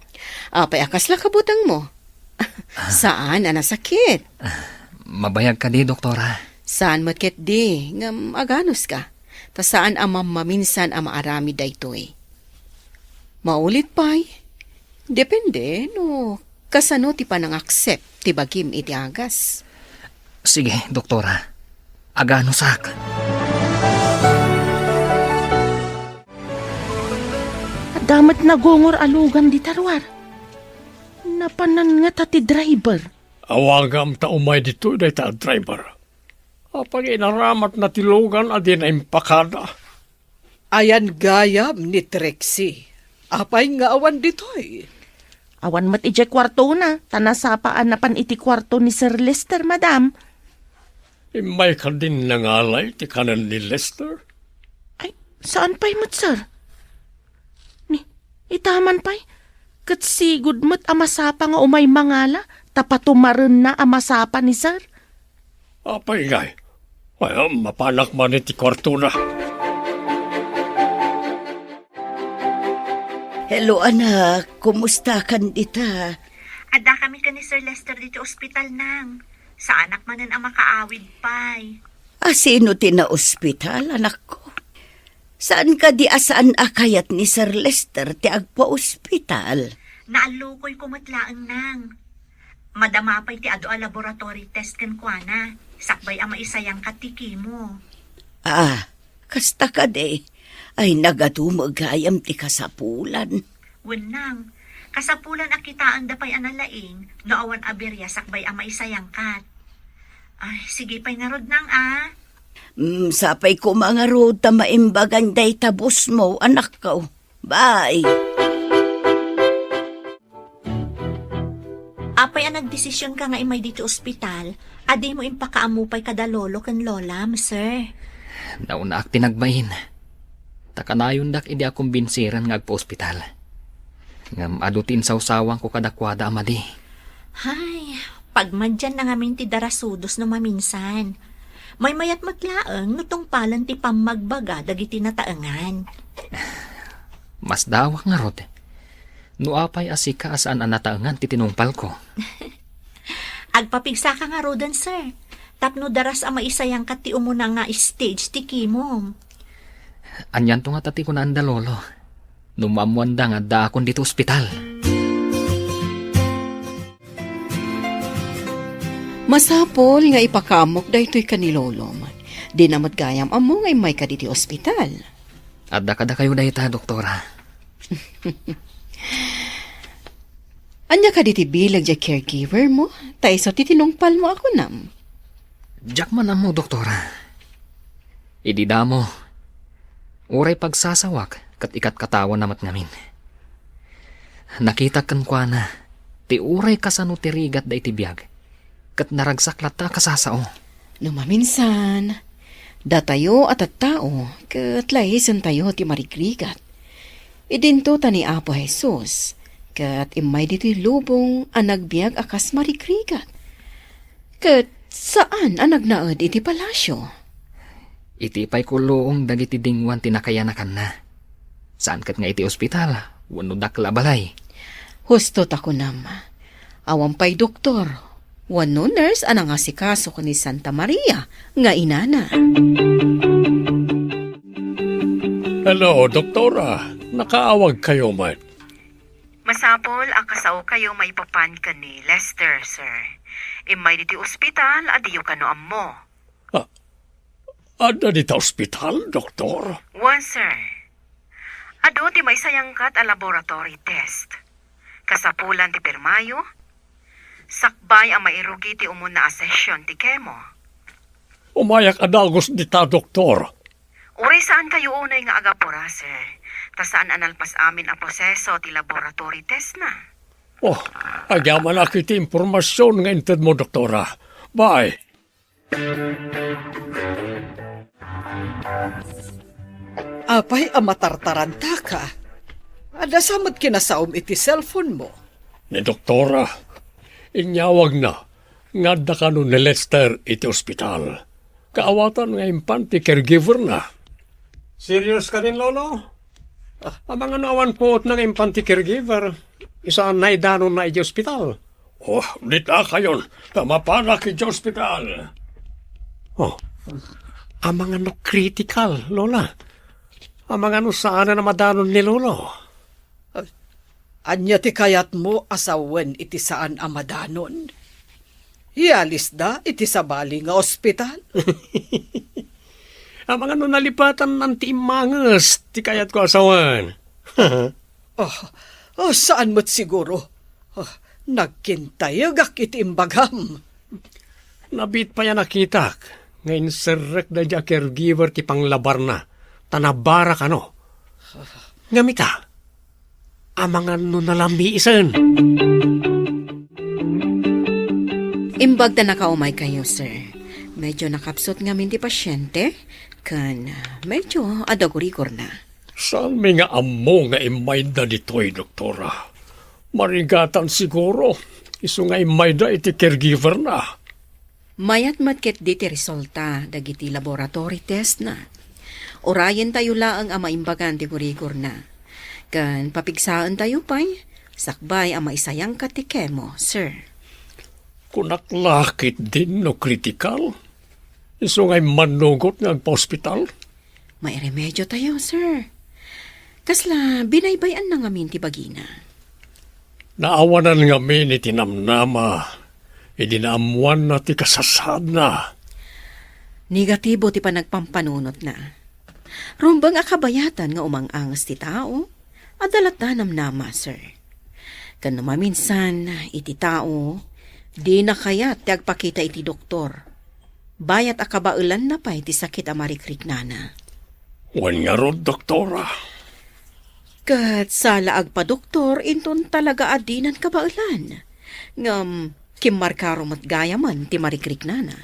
Apay a kasla kabutengmo? Saan a nasakit? Ah, mabayag kadi, doktora? Saan met ketdi, ngem aganuska. Ta saan a mammaminsan a maaramid daytoy. Maulit pay, depende no kasano ti panangaccept ti bagim iti agas. Sige, doktora. Aganusak. Adda met nagungor a lugan dita ruar. Napanan ngata ti driver. Awagam ta umay ditoy dayta a driver. Apay nga inaramatna ti lugan a dina impakada? Ayan gayam ni Trixie. Apay nga awan ditoy? Awan met idiay kuartona, ta nasapa a napan iti kuarto ni Sir Lester, madam. Immay kadin nangalay ti kanen ni Lester? Ay, saan pay met, sir? Ni, itaman pay, ket sigud met a masapa nga umay mangala, ta patumarenna a masapa ni sir. Apay ngay, ay, mapanak man iti kuartona. Hello, anak. Kumusta kan dita? Adda kami ken ni Sir Lester diti ospital, nang. Saanak manen a makaawid pay. A, sino ti naospital, anakko? Saan kadi a saan a kayat ni Sir Lester ti agpaospital? Naallukoyko met laeng, nang. Madama pay ti adu a laboratory test kenkuana, sakbay a maisayangkat ti chemo. Ah, kasta kadi? Ay, nagatumeng gayam ti kasapulan. Wen, nang, kasapulan a kitaenda pay a nalaing no awan a biria sakbay a maisayangkat. Ay, sige pay ngarud, nang, a. Mm, sapay koma ngarud ta maimbagan dayta bosmo, anakko. Bye. Apay a nagdesisionka nga immay ditoy ospital, a dimo impakaammo pay kada lolo ken lolam, sir? Naunaak ti nagbain. Ta kanayondak idi a kumbinsiran nga agpaospital. Ngem adu ti insawsawanko kadakuada a madi. Hay, pagmadianna ngamin ti darasudos no maminsan. Maymayat met laeng no tungpalen ti pammagbaga dagiti nataengan. Masdawak ngarud. No apay a sika a saan a nataengan ti tinungpalko? Agpapigsaka ngaruden, sir, tapno daras a maisayangkat ti umuna nga stage ti chemo. Anianto ngata ti kunaanda, lolo, no maammoanda nga addaakon ditoy ospital? Masapul nga ipakaammok daytoy ken ni lolom. Dina met gayam ammo nga immayka ditoy ospital. Adda kadakayo dayta, doktora. Ania kadi ti bileg diay caregiver mo? Ta isu ti tinungpal mo a kunam. Diak man ammo, doktora. Idi damo, uray pagsasawak ket ikatkatawana met ngamin. Nakitak kenkuana ti uray kasano ti rigatda iti biag, ket naragsak latta a kasasao. No maminsan, datayo a tattao ket laisentayo ti marigrigat. Idinto ta ni Apo Jesus ket immay ditoy lubong a nagbiag a kas marigrigat. Ket saan a nagnaed iti palasio. Iti pay kulluong dagiti dinguan ti nakayanakanna. Saan ket nga iti ospital wenno dakkel a balay. Husto ta kunam, awan pay doktor wenno nurse a nangasikaso ken ni Santa Maria nga inana. Hello, doktora. Nakaawagkayo met. Masapul a kasaokayo maipapan ken ni Lester, sir. Immay ditoy ospital a diyo kano ammo. Ah, adda dita ospital, doktor? Wen, sir. Adu ti maisayangkat a laboratory test. Kasapulan ti pirmayo, sakbay a mairugi ti umuna a session ti chemo. Umayak a dagus dita, doktor. Uray saankayo unay nga agapura, sir, ta saan a nalpas amin a proseso ti laboratory test na. Oh, agyamanak iti impormasion nga intedmo, doktora. Bye. Apay a matartarantaka? Adda sa met kinasaom iti cellphone mo? Ni doktora, inyawagna nga adda kano ni Lester iti ospital. Kaawatan nga impan ti caregiver na. Serious kadin, Lolo? Ah, amangan no awan puot nga impan ti caregiver. Isu a naidanonna iti ospital. Oh, dita kayon, ta mapanak iti ospital. Oh, amangan no critical, Lola. Amangan no saan a madanon ni Lolo. Ania ti kayatmo a sawen iti saan a madanon? Ialisda iti sabali nga ospital? Amangan no nalipatan ti immanges ti kayatko a sawen. Oh, oh, saan met siguro? Oh, nagkintayegak iti imbagam. Nabiit pay a nakitak nga inserrek daydi a caregiver ti panglabarna, ta nabara kano. Ngem ita, amangan no nalamiisen. Imbag ta nakaumaykayo, sir. Medyo nakapsut ngamin ti pasyente, ken, ah, medyo adda gurigorna. Saanmi nga ammo nga immayda ditoy, doktora. Marigatan siguro, isu nga immayda iti caregiver na. Mayat met ketdi ti resulta dagiti laboratory test na. Urayentayo laeng a maimbagan ti gurigorna. Ken papigsaentayo pay, sakbay a maisayangkat ti chemo, sir. Kunak la ketdin no critical? Isu nga immannugot nga agpaospital? Mairemediotayo, sir. Kasla binaybay-anna ngamin ti bagina. Naawanan ngamin iti namnama, idi naammoanna ti kasasaadna. Negatibo ti panagpampanunotna. Rumbeng a kabayatan nga umang-anges ti tao, adda latta namnama, sir. Ken no maminsan, iti tao, dina kayat ti agpakita iti doktor. Bayat a kabaelanna pay ti sakit a marikriknana. Wen ngarud, doktora. Ket sala agpadoktor inton talaga a dinan kabaelan. Ngem kimmarkaro met gayamen ti marikriknana.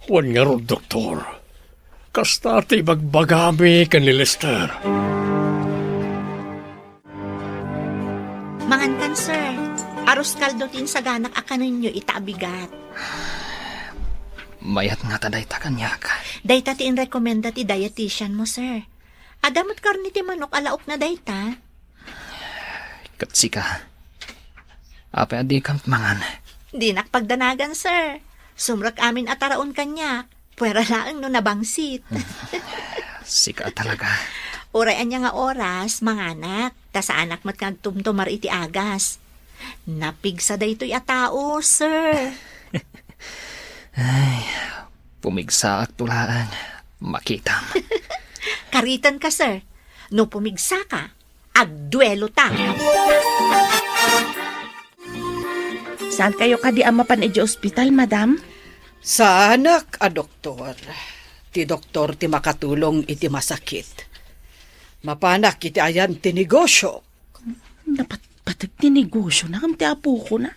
Wen ngarud, doktor. Kasta ti ibagbagami ken ni Lester. Mangankan, sir. Arroz caldo ti insaganak a kanenyo ita a bigat. Mayat ngata dayta kaniak. Dayta ti inrekomenda ti dietitian mo, sir. Adda met karne ti manok a laokna dayta. Ket sika, apay a dikam mangan? Dinak pagdanagan, sir. Sumrek amin a taraon kaniak. Puera laeng no nabangsit. Sika talaga. Uray ania nga oras, manganak, ta saanak met nga agtumtumar iti agas. Napigsa daytoy a tao, sir. Ay, pumigsaak to laeng. Makitam. Karitan ka, sir. No pumigsa ka, agduelo ta. Saan kayo kadi a mapan iti ospital, madam? Saanak a doktor. Ti doktor ti makatulong iti masakit. Mapanak iti ayan ti negosyo. Napatpateg ti negosyo na ngem ti apoko na.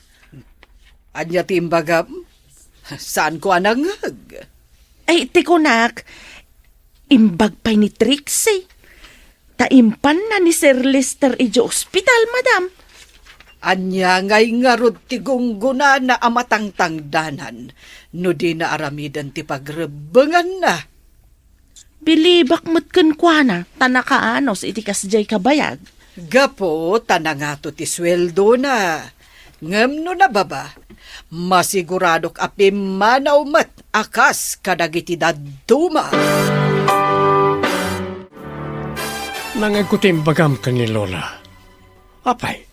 Ania ti imbagam? Saanko a nangngeg? Ay, ti kunak, imbag pay ni Trixie. Ta impanna ni Sir Lester idiay ospital, madam. Ania ngay ngarud ti gunggonana a matangtangdanan no dina aramiden ti pagrebbenganna? Bilibak met kenkuana ta nakaanus iti kasdiay kabayag. Gapu ta nangato ti sueldona. Ngem no nababa, masiguradok a pimmanaw met a kas kadagiti dadduma. Nangegko ti imbagam ken ni Lola. Apay,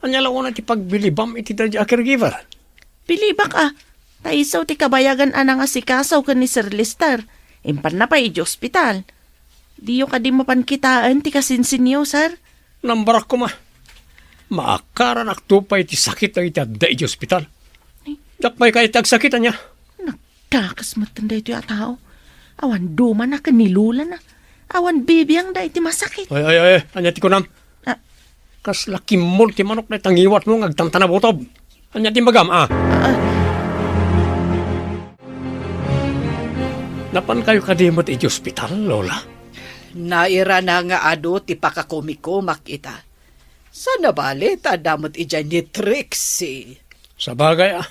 ania la unay ti pagbilibam iti daydi a caregiver? Bilibak a, ta isu ti kabayagan a nangasikaso ken ni Sir Lester. Impanna pay iti ospital. Diyo kadi mapan kitaen ti kasinsinyo, sir? Nambarak koma. Maakaranakto pay ti sakit dagiti adda iti ospital. Ay. Diak pay kayat ti agsakit, ania? Nagdakas metten daytoy a tao. Awan dumana ken ni Lolana. Awan bibiangda iti masakit. Ay, ay, ay, ania ti kunam? Ah. Kasla kimmol ti manok dayta ngiwatmo nga agtantanabutob. Ania ti imbagam, a? Ah. Napankayo kadi met iti ospital, Lola? Nairana nga adu ti pakakumikumak ita. Saan a bale ta adda met idiay ni Trixie. Sabagay, a.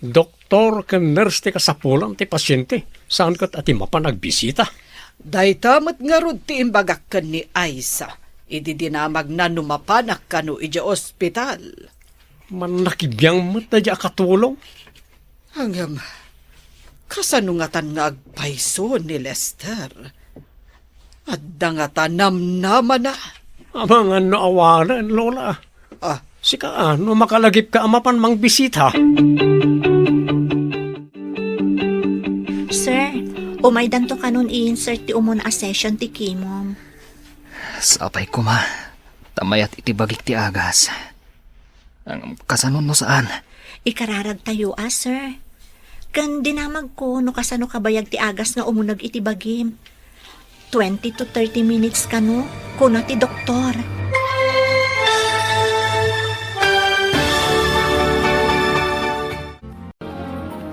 Doktor ken nurse ti kasapulan ti pasiente, saan ket a ti mapan agbisita. Dayta met ngarud ti imbagak ken ni Aisa idi dinamagna no mapanak kano idiay ospital. Mannakibiang met daydi a katulong. Ngem, kasano ngatan nga agpayso ni Lester? Adda ngata namnamana? Amangan no awanen, Lola. Ah. Sika, a, no makalagipka a mapan mangbisita? Sir, umaydanto kanon i-insert ti umuna a session ti chemo. Sapay koma, ta mayat iti bagik ti agas. Ang kasano no saan? Ikararagtayo a, sir. Ken dinamagko no kasano kabayag ti agas nga umuneg iti bagim. Twenty to thirty minutes kano, kuna ti doktor.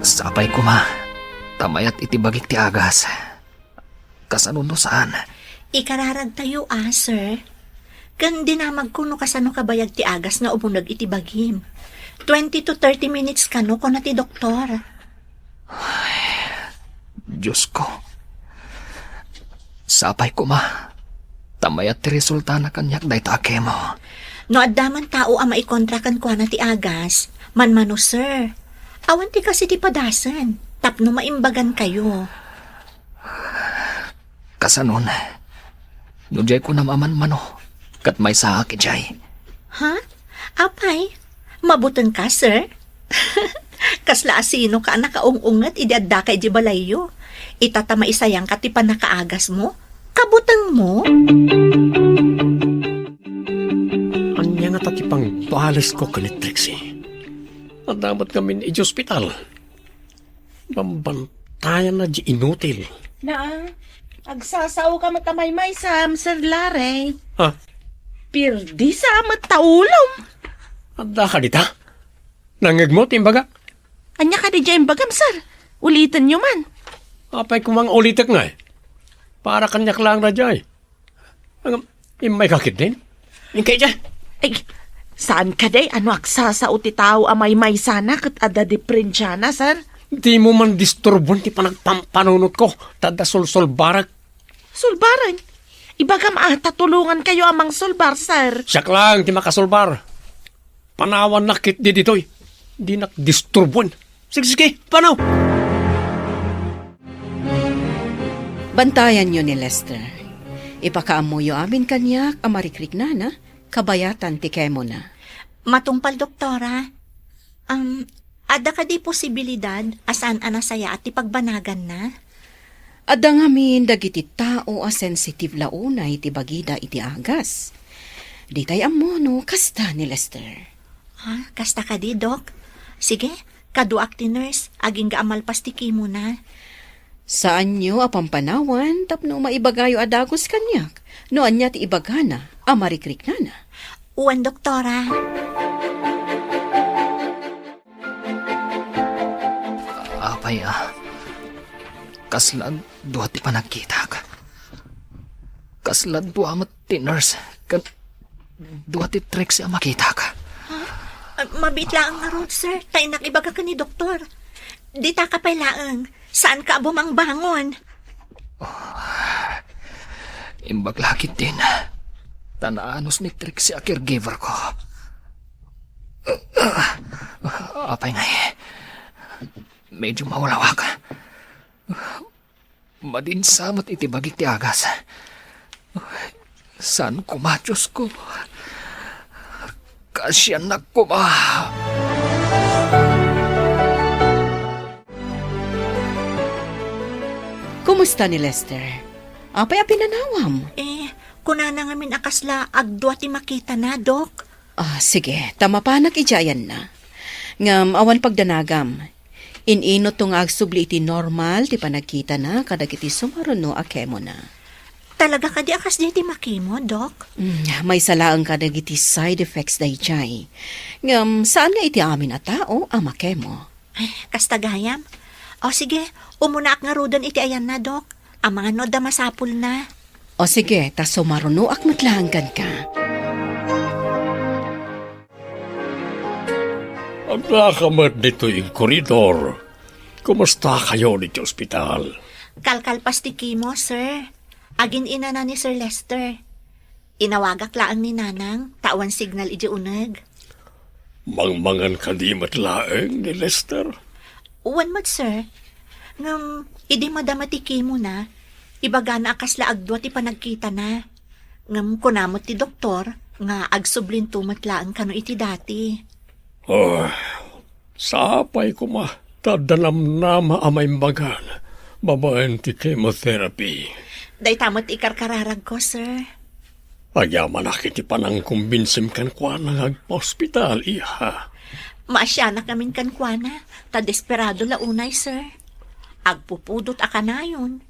Sapay koma, ta mayat iti bagik ti agas. Kasano no saan? Ikararagtayo a, sir. Ken dinamagko no kasano kabayag ti agas nga umuneg iti bagim. Twenty to thirty minutes kano, kuna ti doktor. Ay, Diosko. Sapay koma. Ta mayat ti resultana kaniak dayta a chemo. No adda man tao a maikontra kenkuana ti agas, manmano, sir. Awan ti kas iti padasen, tapno maimbagankayo. Kasanon, no diay kunam a manmano, ket maysaak idiay. Ha? Apay, mabutengka, sir? Kasla asinoka a nakaung-unget idi addaka idiay balayyo? Ita ta maisayangka ti pannakaagasmo? Kabutengmo? Ania ngata ti pangbalesko ken ni Trixie? Adda met ngamin idiay ospital. Bambantayanna diay inutil. Naa, agsasaoka met a maymaysam, Sir Larry. Ha? Pirdisa met ta ulom. Adda ka dita? Nangngegmo ti imbagak? Ania kadi diay imbagam, sir? Ulitenyo man. Apay koma nga ulitek ngay? Para kaniak laeng daydiay. Ngem, immayka ketdin? Inkay diay. Ay, saan kadi a no agsasao ti tao a maymaysana ket adda diperensiana, sir? Dimo man disturboen ti panagpampanunotko, ta adda sulsulbarek. Sulbaren? Ibagam a ta tulongankayo a mangsulbar, sir. Siak laeng ti makasulbar. Panawannak ketdi ditoy. Dinak disturboen. Sige, sige, panaw! Bantayanyo ni Lester. Ipakaammoyo amin kaniak a marikriknana, kabayatan ti chemona. Matungpal, Doktora. Um, adda kadi posibilidad a saan a nasayaat ti pagbanaganna? Adda ngamin dagiti tao a sensitive la unay ti bagida iti agas. Ditay ammo no kasta ni Lester. Ha? Kasta kadi, Doc? Sige, kaduak ti nurse, agingga a malpas ti chemona. Saanyo a pampanawan tapno maibagayo a dagus kaniak no ania ti ibagana a marikriknana. Wen, Doktora. Apay a, kasla dua ti panagkitak. Kasla dua met ti nurse ken dua ti Trixie a makitak. Ha? Ah, mabiit laeng ngarud, sir. Ta innak ibaga ken ni doktor. Ditaka pay laeng. Saanka a bumangbangon. Oh, imbag la ketdin. Ta naanus ni Trixie a caregiver ko. Apay ngay. Medyo maulawak. Madinsa met iti bagik ti agas. Saan koma, Diosko? Kaasiannak koma. Kumusta ni Lester? Apay a pinanawam? Eh, kunana ngamin a kasla agdua ti makitana, Dok. Ah, sige, ta mapanak idiay ayanna. Ngem awan pagdanagam. In-inutto nga agsubli iti normal ti panagkitana kadagiti sumaruno a kemona. Talaga kadi a kasdiay ti makemo, Dok? Mm, maysa laeng kadagiti side effects daydiay. Ngem saan nga iti amin a tao a makemo. Ay, kasta gayam. O sige, umunaak ngaruden iti ayanna, Dok. Amangan no adda masapulna. O sige, ta sumarunoak met laeng kenka. Addaka met ditoy id koridor. Kumustakayon iti ospital? Kalkalpas ti kemo, sir. Agin-inana ni Sir Lester. Inawagak laeng ni Nanang, ta awan signal idiay uneg. Mangmangan kadi met laeng ni Lester? Wen met, sir. Ngem, idi madama ti kemona, ibagana a kasla agdua ti panagkitana. Ngem kuna met ti doktor nga agsublinto met laeng kano iti dati. Oh, sapay koma, ta adda namnama a maimbagan babaen ti chemotherapy. Dayta met ti ikarkararagko, sir. Agyamanak iti panangkumbinsim kenkuana nga agpaospital, iha. Maasianak ngamin kenkuana, ta desperado la unay, sir. Agpupudot a kanayon.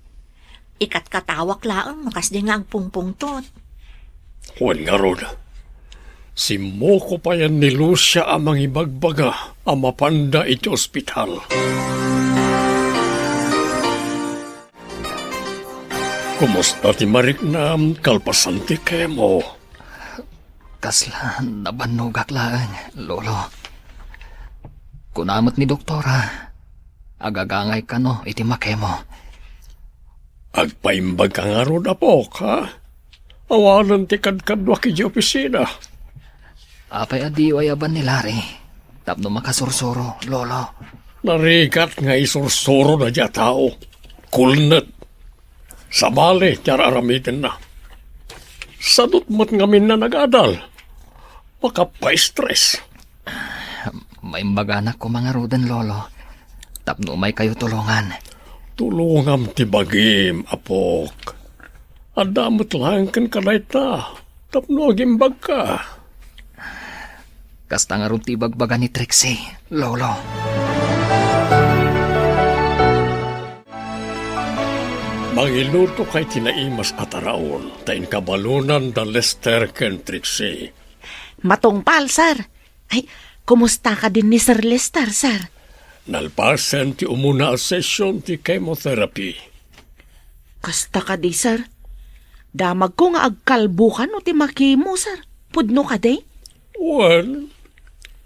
Ikatkatawak laeng no kasdi nga agpungpungtot. Wen ngarud, simmuko payen ni Lucia a mangibagbaga a mapanda iti ospital. Kumusta ti mariknam kalpasan ti kemo? Kasla nabannogak laeng, Lolo. Kuna met ni doktora, agagangay kano iti makemo. Agpaimbag ka ngarud, apok, ha? Awanen ti kadkaduak idiay opisina. Apay a diyo ayaban ni Larry tapno makasursuro, Lolo? Narigat nga isursuro daydiay a tao. Kulnet. Sabali ti ar-aramidenna. Sadot met ngamin a nagadal. Makapaistres. Maimbaganak koma ngaruden, Lolo, tapno umaykayo tulongan. Tulongam ti bagim, apok. Adda met laeng kenka dayta tapno agimbagka. Kasta ngarud ti ibagbaga ni Trixie, Lolo. Mangilutoka iti naimas a taraon ta inkabalonan da Lester ken Trixie. Matungpal, sir. Ay, kumusta kadin ni Sir Lester, sir? Nalpasen ti umuna a session ti chemotherapy. Kasta kadi, sir? Damagko nga agkalbo kano ti makemo, sir. Pudno kadi? Wen,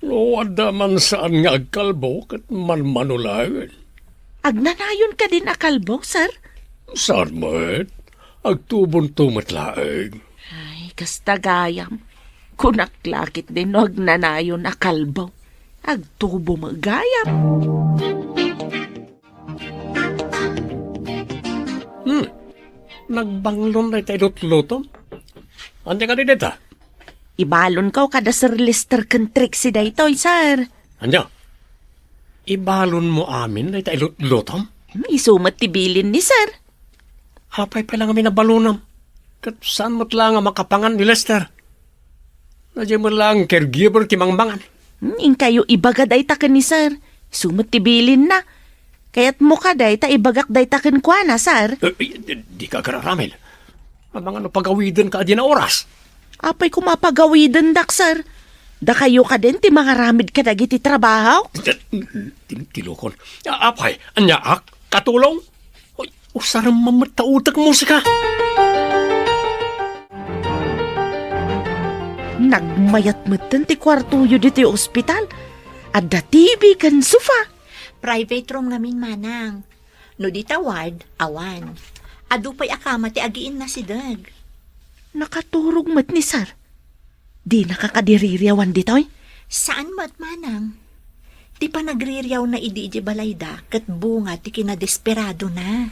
no adda man saan nga agkalbo, ket manmano laeng. Agnanayon kadin a kalbo, sir? Saan met? Agtubonto met laeng. Ay, kasta gayam. Kunak la ketdi no agnanayon a kalbo. Agtubo met gayam. Hmm. Nagbanglon dayta ilutlutom? Ania kadi dayta? Ibalonko kada Sir Lester ken Trixie daytoy, sir. Ania? Ibalonmo amin dayta ilutlutom? Hmm, isu met ti bilin ni sir. Apay pay la ngamin a balonam? Ket saan met la nga makapangan ni Lester? Daydiay met laeng caregiver ti mangmangan. Hmm, inkayo ibaga dayta ken ni sir. Isu met ti bilinna. Kayatmo kadi ta ibagak dayta kenkuana, sir? Eh, eh, di, dika agar-aramid. Amangan no pagawidenka a dina oras. Apay koma a pagawidendak, sir? Dakayo kadin ti mangaramid kadagiti trabaho? Tin-, tinukon. A-, apay, aniaak? Katulong? Uy, usarem man met ta utek musika. Nagmayat metten ti kuartoyo ditoy ospital. Adda T V ken sofa. Private room ngamin, manang. No dita ward, awan. Adu pay a kama ti agiinnasideg. Nakaturog met ni sir. Dinaka kadi ririawan ditoy? Saan met, manang. Ti panagririawna idi idiay balayda ket bunga ti kinadesperadona.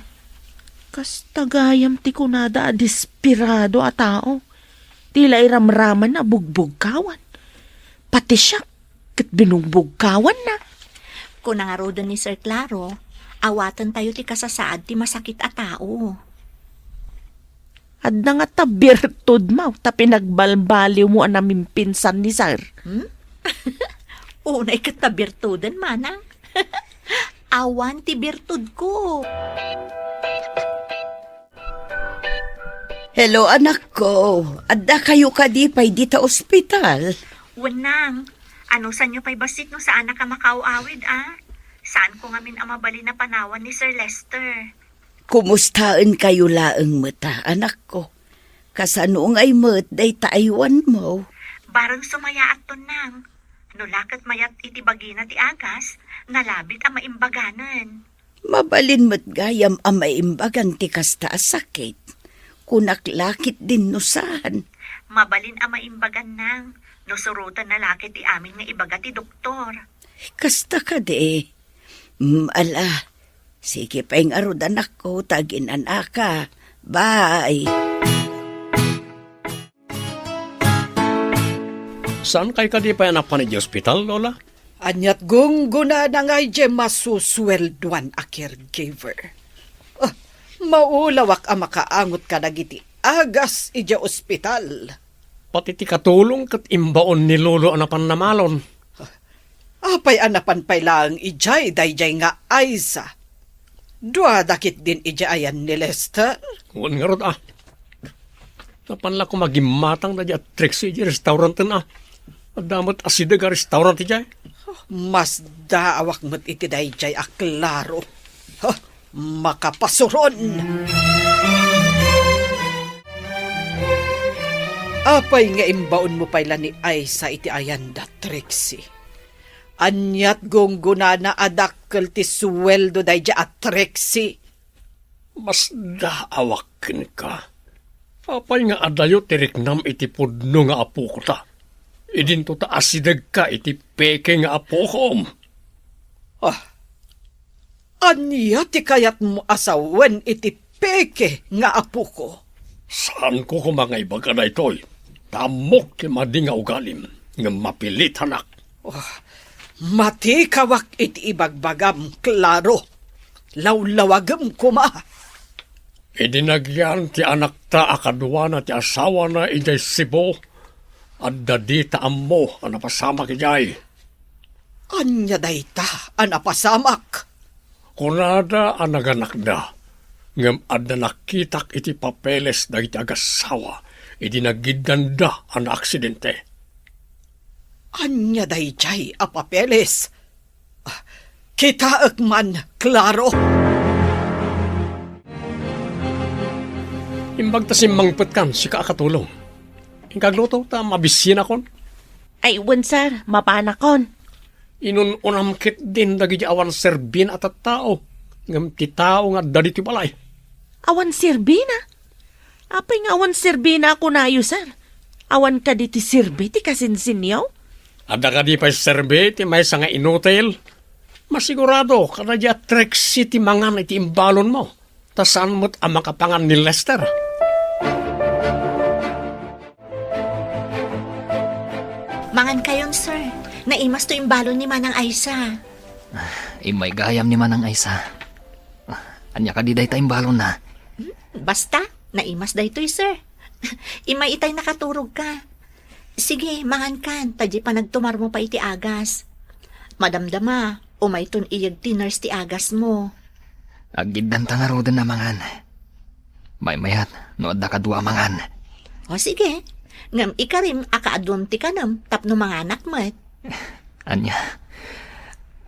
Kasta gayam ti kunada a desperado a tao. ti la iramramanna a bugbugkawan. Pati siak, ket binungbugkawanna. Kuna ngaruden ni Sir Claro, awatentayo ti kasasaad ti masakit a tao. Adda ngata birtudmo ta pinagbalbaliwmo a namimpinsan ni Sir. Hmm? Unay ket ta birtuden, manang. Awan ti birtudko. Hello, anakko. Adda kayo kadi pay dita ospital? Wen, nang. Anusanyo pay bassit no saanak a makaaw-awid, a? Saanko ngamin a mabalin a panawan ni Sir Lester. Kumustaen kayo laeng met, anakko? Kasano ngay met dayta aywanmo? Bareng sumayaatton, nang. No la ket mayat iti bagina ti agas, nalabit a maimbaganen. Mabalin met gayam a maimbagan ti kasta a sakit. Kunak la ketdin no saan. Mabalin a maimbagan, nang, no surotenna la ket ti amin nga ibaga ti doktor. Kasta kadi. Mm, ala. Sige pay ngarud, anakko, ta aginan-aka. Bye. Saankay kadi pay a napan idiay ospital, Lola? Ania't gunggonana nga idiay masusueldoan a caregiver. Ah, maulawak a makaangot kadagiti agas idiay ospital. Pati ti katulong ket imbaon ni Lolo a napan namalon. Apay a napan pay laeng idiay daydiay nga Aiza? Duada ketdin idiay ayan ni Lester? Wen ngarud, a. Napan la koma gimmatang daydiay a Trixie idiay restauranten, a. Adda met asideg a restaurant idiay. Masdaawak met iti daydiay a Claro. Ha, makapasuron! Apay nga imbaonmo pay la ni Aiza iti ayan da Trixie? Ania't gunggonana a dakkel ti sueldo daydiay a Trixie? Masdaawak kenka. Apay nga adayo ti riknam iti pudno nga apokota? Idinto ta asidegka iti peke nga apokom. Ah, ania ti kayatmo a sawen iti peke nga apoko? Saanko koma nga ibaga daytoy. Ta ammok ti madi nga ugalim, ngem mapilitanak. Oh, matikawak iti ibagbagam, Claro. Lawlawagem koma. Idi nagyan ti anakta a kaduana ti asawana idiay Cebu, adda dita ammo a napasamak idiay. Ania dayta a napasamak? Kunada a naganakda, ngem adda nakitak iti papeles dagiti agassawa idi nagiddanda a naaksidente. Ania daydiay a papeles? Ah, kitaek man, Claro. Imbag ta simmangpetkan, sika a katulong. Inka agluto ta mabisinakon. Ay, wen, sir, mapanakon. Inun-unam ketdin dagiti awan serbina a tattao, ngem ti tao nga adda ditoy balay. Awan serbina? Apay nga awan serbina a kunayo, sir? Awan kadi ti serbi ti kasinsinyo? Adda kadi pay serbi ti maysa nga inutil? Masigurado, kadaydiay a Trixie ti mangan iti imbalonmo, ta saan met a makapangan ni Lester. Mangan kayon, sir. Naimas to imbalon ni Manang Aisa. Immay gayam ni Manang Aisa. Ania kadi dayta imbalonna? Hmm, basta, naimas daytoy, sir. Immay itay nakaturogka. Sige, mangankan, ta di panagtumarmo pay iti agas. Madamdama, umayton iyeg ti nurse ti agasmo. Aggiddanta ngaruden a mangan. Maymayat no adda kadua a mangan. O sige, ngem ikarim a kaaduam ti kanem tapno manganak met. Ania,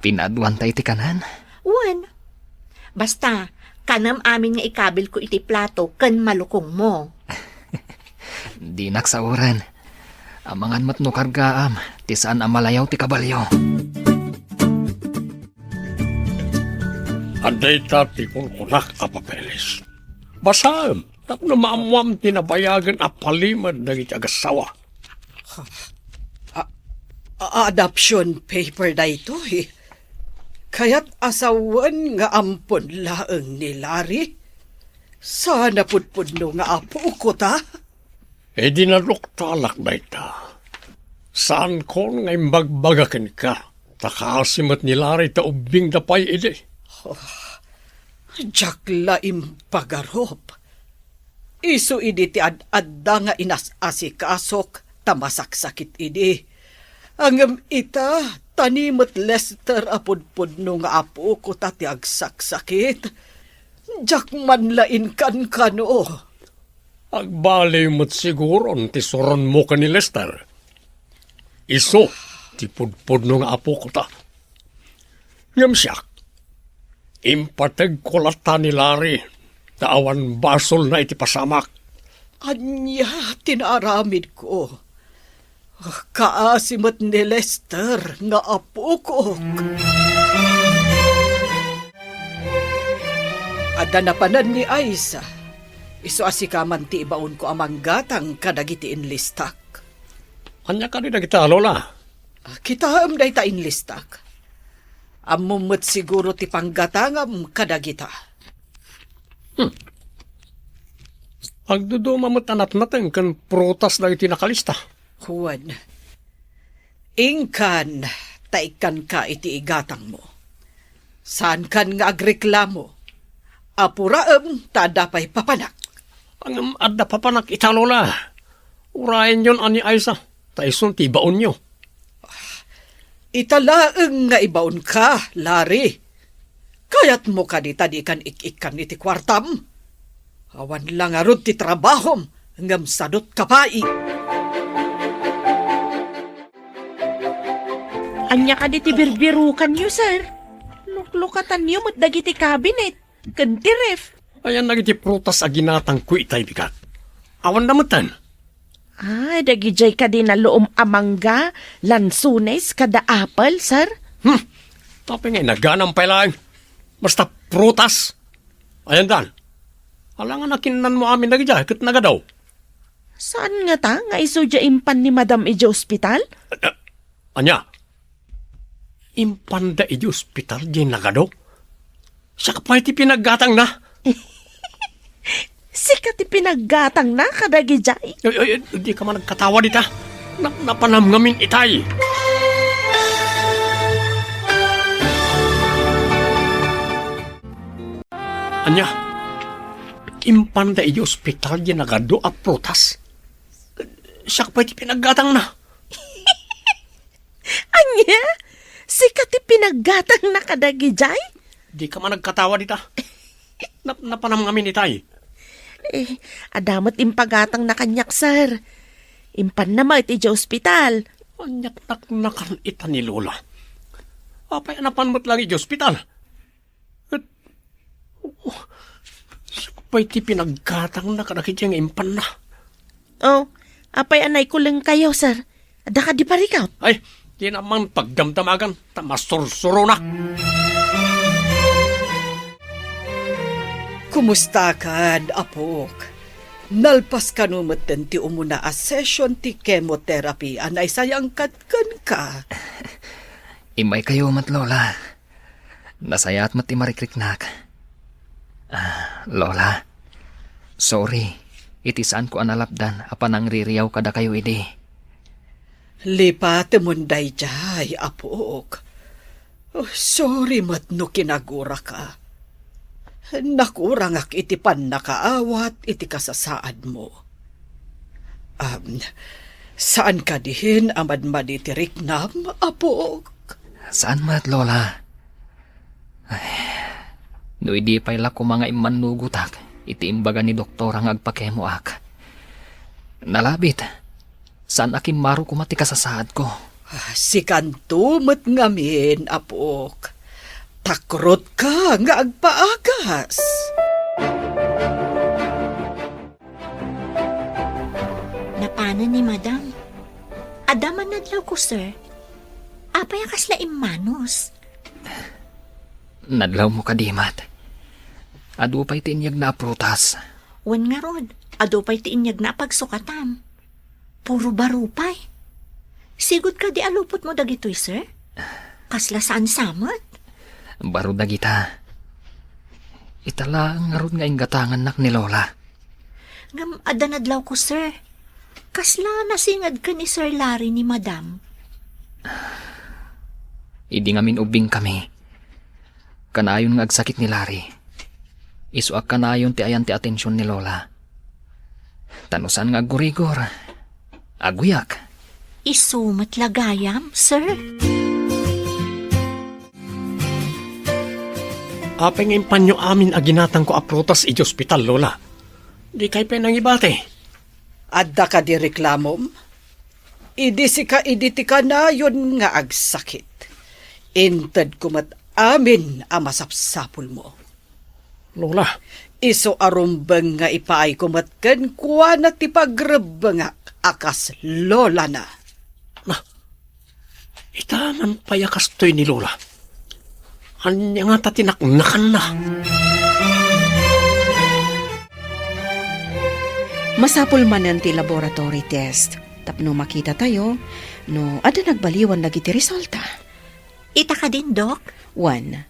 pinaaduanta iti kanan? Wen. Basta, kanem amin nga ikabilko iti plato ken malukongmo. Dinak saoren. Amangan met no kargaam ti saan a malayaw ti kabalio. Adda ita ti kunkunak a papeles. Basaem tapno maammoam ti nabayagen a palimed dagiti agassawa. A-, a-, adoption paper daytoy. Kayat a sawen nga ampon laeng ni Larry? Saan a pudpudno nga apok ta? Idi naduktalak dayta, saankon nga imbagbaga kenka, ta kaasi met ni Larry ta ubbingda pay idi. Oh, diak la impagarup. Isu idi ti ad-adda nga inas-asikasok ta masaksakit idi. Ngem ita, ta ni met Lester a pudpudno nga apoko ta ti agsaksakit. Diak man la inkankano. Agbaliw met siguron ti suronmo ken ni Lester. Isu ti pudpudno nga apoko ta. Ngem siak, impategko latta ni Larry ta awan basolna iti pasamak. Ania ti naaramidko? Kaasi met ni Lester nga apokok. Adda napanan ni Aisa. Isu a sika man ti ibaonko a manggatang kadagiti inlistak. Ania kadi dagita, Lola? Ah, kitaem dayta inlistak. Ammom met siguro ti panggatangam kadagita. Hmm. Agduduma met a natnateng ken prutas dagiti nakalista. Wen, inkan ta ikkanka iti igatangmo. Saankan nga agreklamo. Apuraem ta adda pay papanak. Ngem adda papanak ita, Lola. Urayenyon a ni Aisa, ta isun ti ibaonyo. Ita laeng nga ibaonka, Larry. Kayatmo kadi ta dikan ik-ikkan iti kuartam? Awan la ngarud ti trabahom, ngem sadut ka pay. Ania kadi ti birbirukanyo, sir? Luklukatanyo met dagiti cabinet ken ti ref. Ayan dagiti prutas a ginatangko itay, bigat. Awan da metten. Ah, dagidiay kadi naluom a mangga, lansones, kada apple, sir? Hmm. Apay nga inaganam pay laeng? Basta prutas. Ayan dan. Alangan a kinnanmo amin dagidiay ket nagadu. Saan ngata nga isu diay impan ni Madam idiay ospital? Ah, ah, ania? Impanda idiay ospital diay nagadu? Siak pay ti pinaggatangna. Sika ti pinaggatangna kadagidiay? Ay, ay, ay, dika man agkatawa dita. Na-, napanam ngamin itay. Ania? Impanda idiay ospital diay nagadu a prutas? Siak pay ti pinaggatangna. Ania? Sika ti pinaggatangna kadagidiay? Dika man agkatawa dita. Nap-, napanam ngamin itay. Eh, adda met impagatangna kaniak, sir. Impanna met idiay ospital. Ania't naknakan ita ni Lola? Apay a napan met laeng idiay ospital? Ket, oh, siak pay ti pinaggatangna kadagiti nga impanna. Oh, apay a naikulengkayo, sir? Adda kadi parikut? Ay, dinak man pagdamdamagan, ta masursuronak. Kumustakan, apok? Nalpas kano metten ti umuna a session ti chemotherapy a naisayangkan kenka? Immaykayo met, Lola. Nasayaat met ti marikriknak. Ah, Lola, sorry iti saanko a nalapdan a panangririaw kadakayo idi. Lipatemon daydiay, apok. Oh, sorry met no kinaguraka. Nakurangak iti pannakaawat iti kasasaadmo. Am, saan kadi a madmadi ti riknam, apok? Saan met, Lola. Ay, no idi pay la koma nga immannugotak iti imbaga ni doktora nga agpakemoak. Nalabit, saan a kimmaro koma ti kasasaadko. Ah, sikanto met ngamin, apok. Takrotka nga agpaagas. Napanen ni Madam. Adda man nadlawko, sir. Apay a kasla immanus? Nadlawmo kadi met. Adu pay ti inyegna a prutas. Wen ngarud, adu pay ti inyegna a pagsukatam. Puro baro pay. Sigud kadi a lupotmo dagitoy, sir? Kasla saan sa met? Baro dagita. Ita laeng ngarud nga inggatangannak ni Lola. Ngem adda nadlawko, sir. Kasla nasinged ken ni Sir Larry ni Madam? Idi ngamin ubbingkami, kanayon nga agsakit ni Larry. Isu a kanayon ti ayan ti atension ni Lola. Ta no saan nga aggurigor, aguyak. Isu met la gayam, sir? Apay nga impanyo amin a ginatangko a prutas iti ospital, Lola? Dikay pay nangibati. Adda kadi reklamom? Idi sika idi ti kanayon nga agsakit, intedko met amin a masapsapulmo. Lola. Isu a rumbeng nga ipaayko met kenkuana ti pagrebbengak a kas lolana. Na, ita man pay a kastoy ni Lola. Ania ngata ti naknakanna? Masapul manen ti laboratory test tapno makitatayo no adda nagbaliwan dagiti resulta. Ita kadin, Dok? Wen,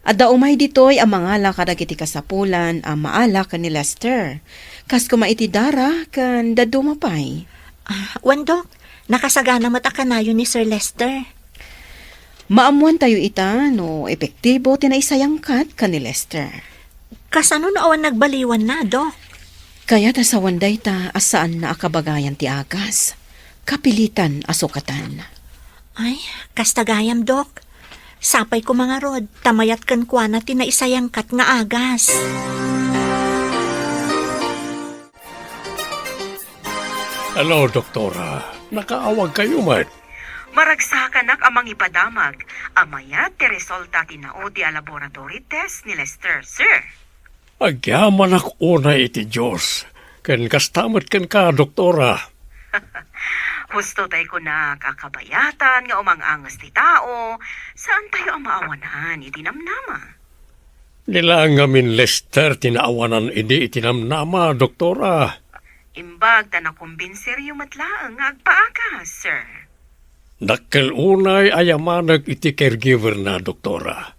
adda umay ditoy a mangala kadagiti kasapulan a maala ken ni Lester. Kas koma iti dara ken dadduma pay. Ah, wen, Dok, nakasagana met a kanayon ni Sir Lester. Maammuantayo ita no epektibo ti naisayangkat ken ni Lester. Kasano no awan nagbaliwanna, Dok? Kayat a sawen dayta a saanna a kabagayan ti agas. Kapilitan a sukatan. Ay, kasta gayam, Dok. Sapay koma ngarud, ta mayat kenkuana ti naisayangkat nga agas. Hello, Doktora. Nakaawag kayo met? Maragsakanak a mangipadamag a mayat ti resulta ti naudi a laboratory test ni Lester, sir. Agyamanak unay iti Dios, ken kasta met kenka, Doktora. Husto tay kunak a kabayatan nga umang-anges ti tao, saan tayo a maawanan iti namnama. Di laeng ngamin Lester ti naawanan idi iti namnama, Doktora. Imbag ta nakumbinseryo met laeng nga agpaagas, sir. Dakkel unay a yamanek iti caregiver na, Doktora.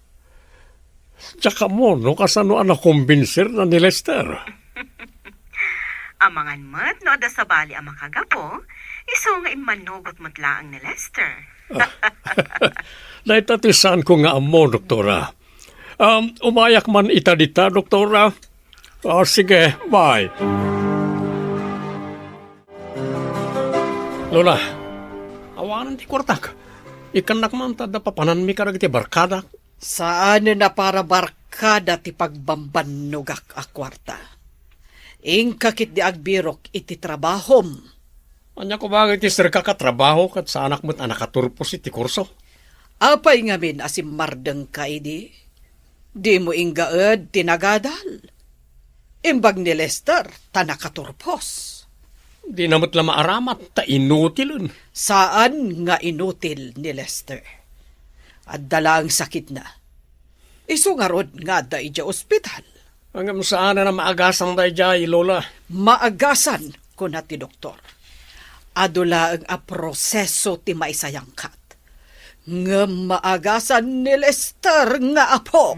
Diak ammo no kasano a nakumbinserna ni Lester. Amangan met no adda sabali a makagapu, isu nga immanugot met laeng ni Lester. Dayta ti saanko nga ammo, Doktora. Um, umayak man ita dita, Doktora. Ah, sige, bye. Lola, awanen ti kuartak. Ikkannak man ta adda papananmi kadagiti barkadak. Saanen a para barkada ti pagbambannogak a kuarta. Inka ketdi agbirok iti trabahom. Ania koma iti serkak a trabaho ket saanak met a nakaturpos iti kurso? Apay ngamin a simmardengka idi? Dimo inggaed ti nagadal. Imbag ni Lester ta nakaturpos. Dina met la maaramat ta inutilen. Saan nga inutil ni Lester. Adda laeng sakitna. Isu ngarud nga adda idiay ospital. Ngem saan a maagasan daydiay, Lola? Maagasan, kuna ti doktor. Adu laeng a proseso ti maisayangkat. Ngem maagasan ni Lester nga apo.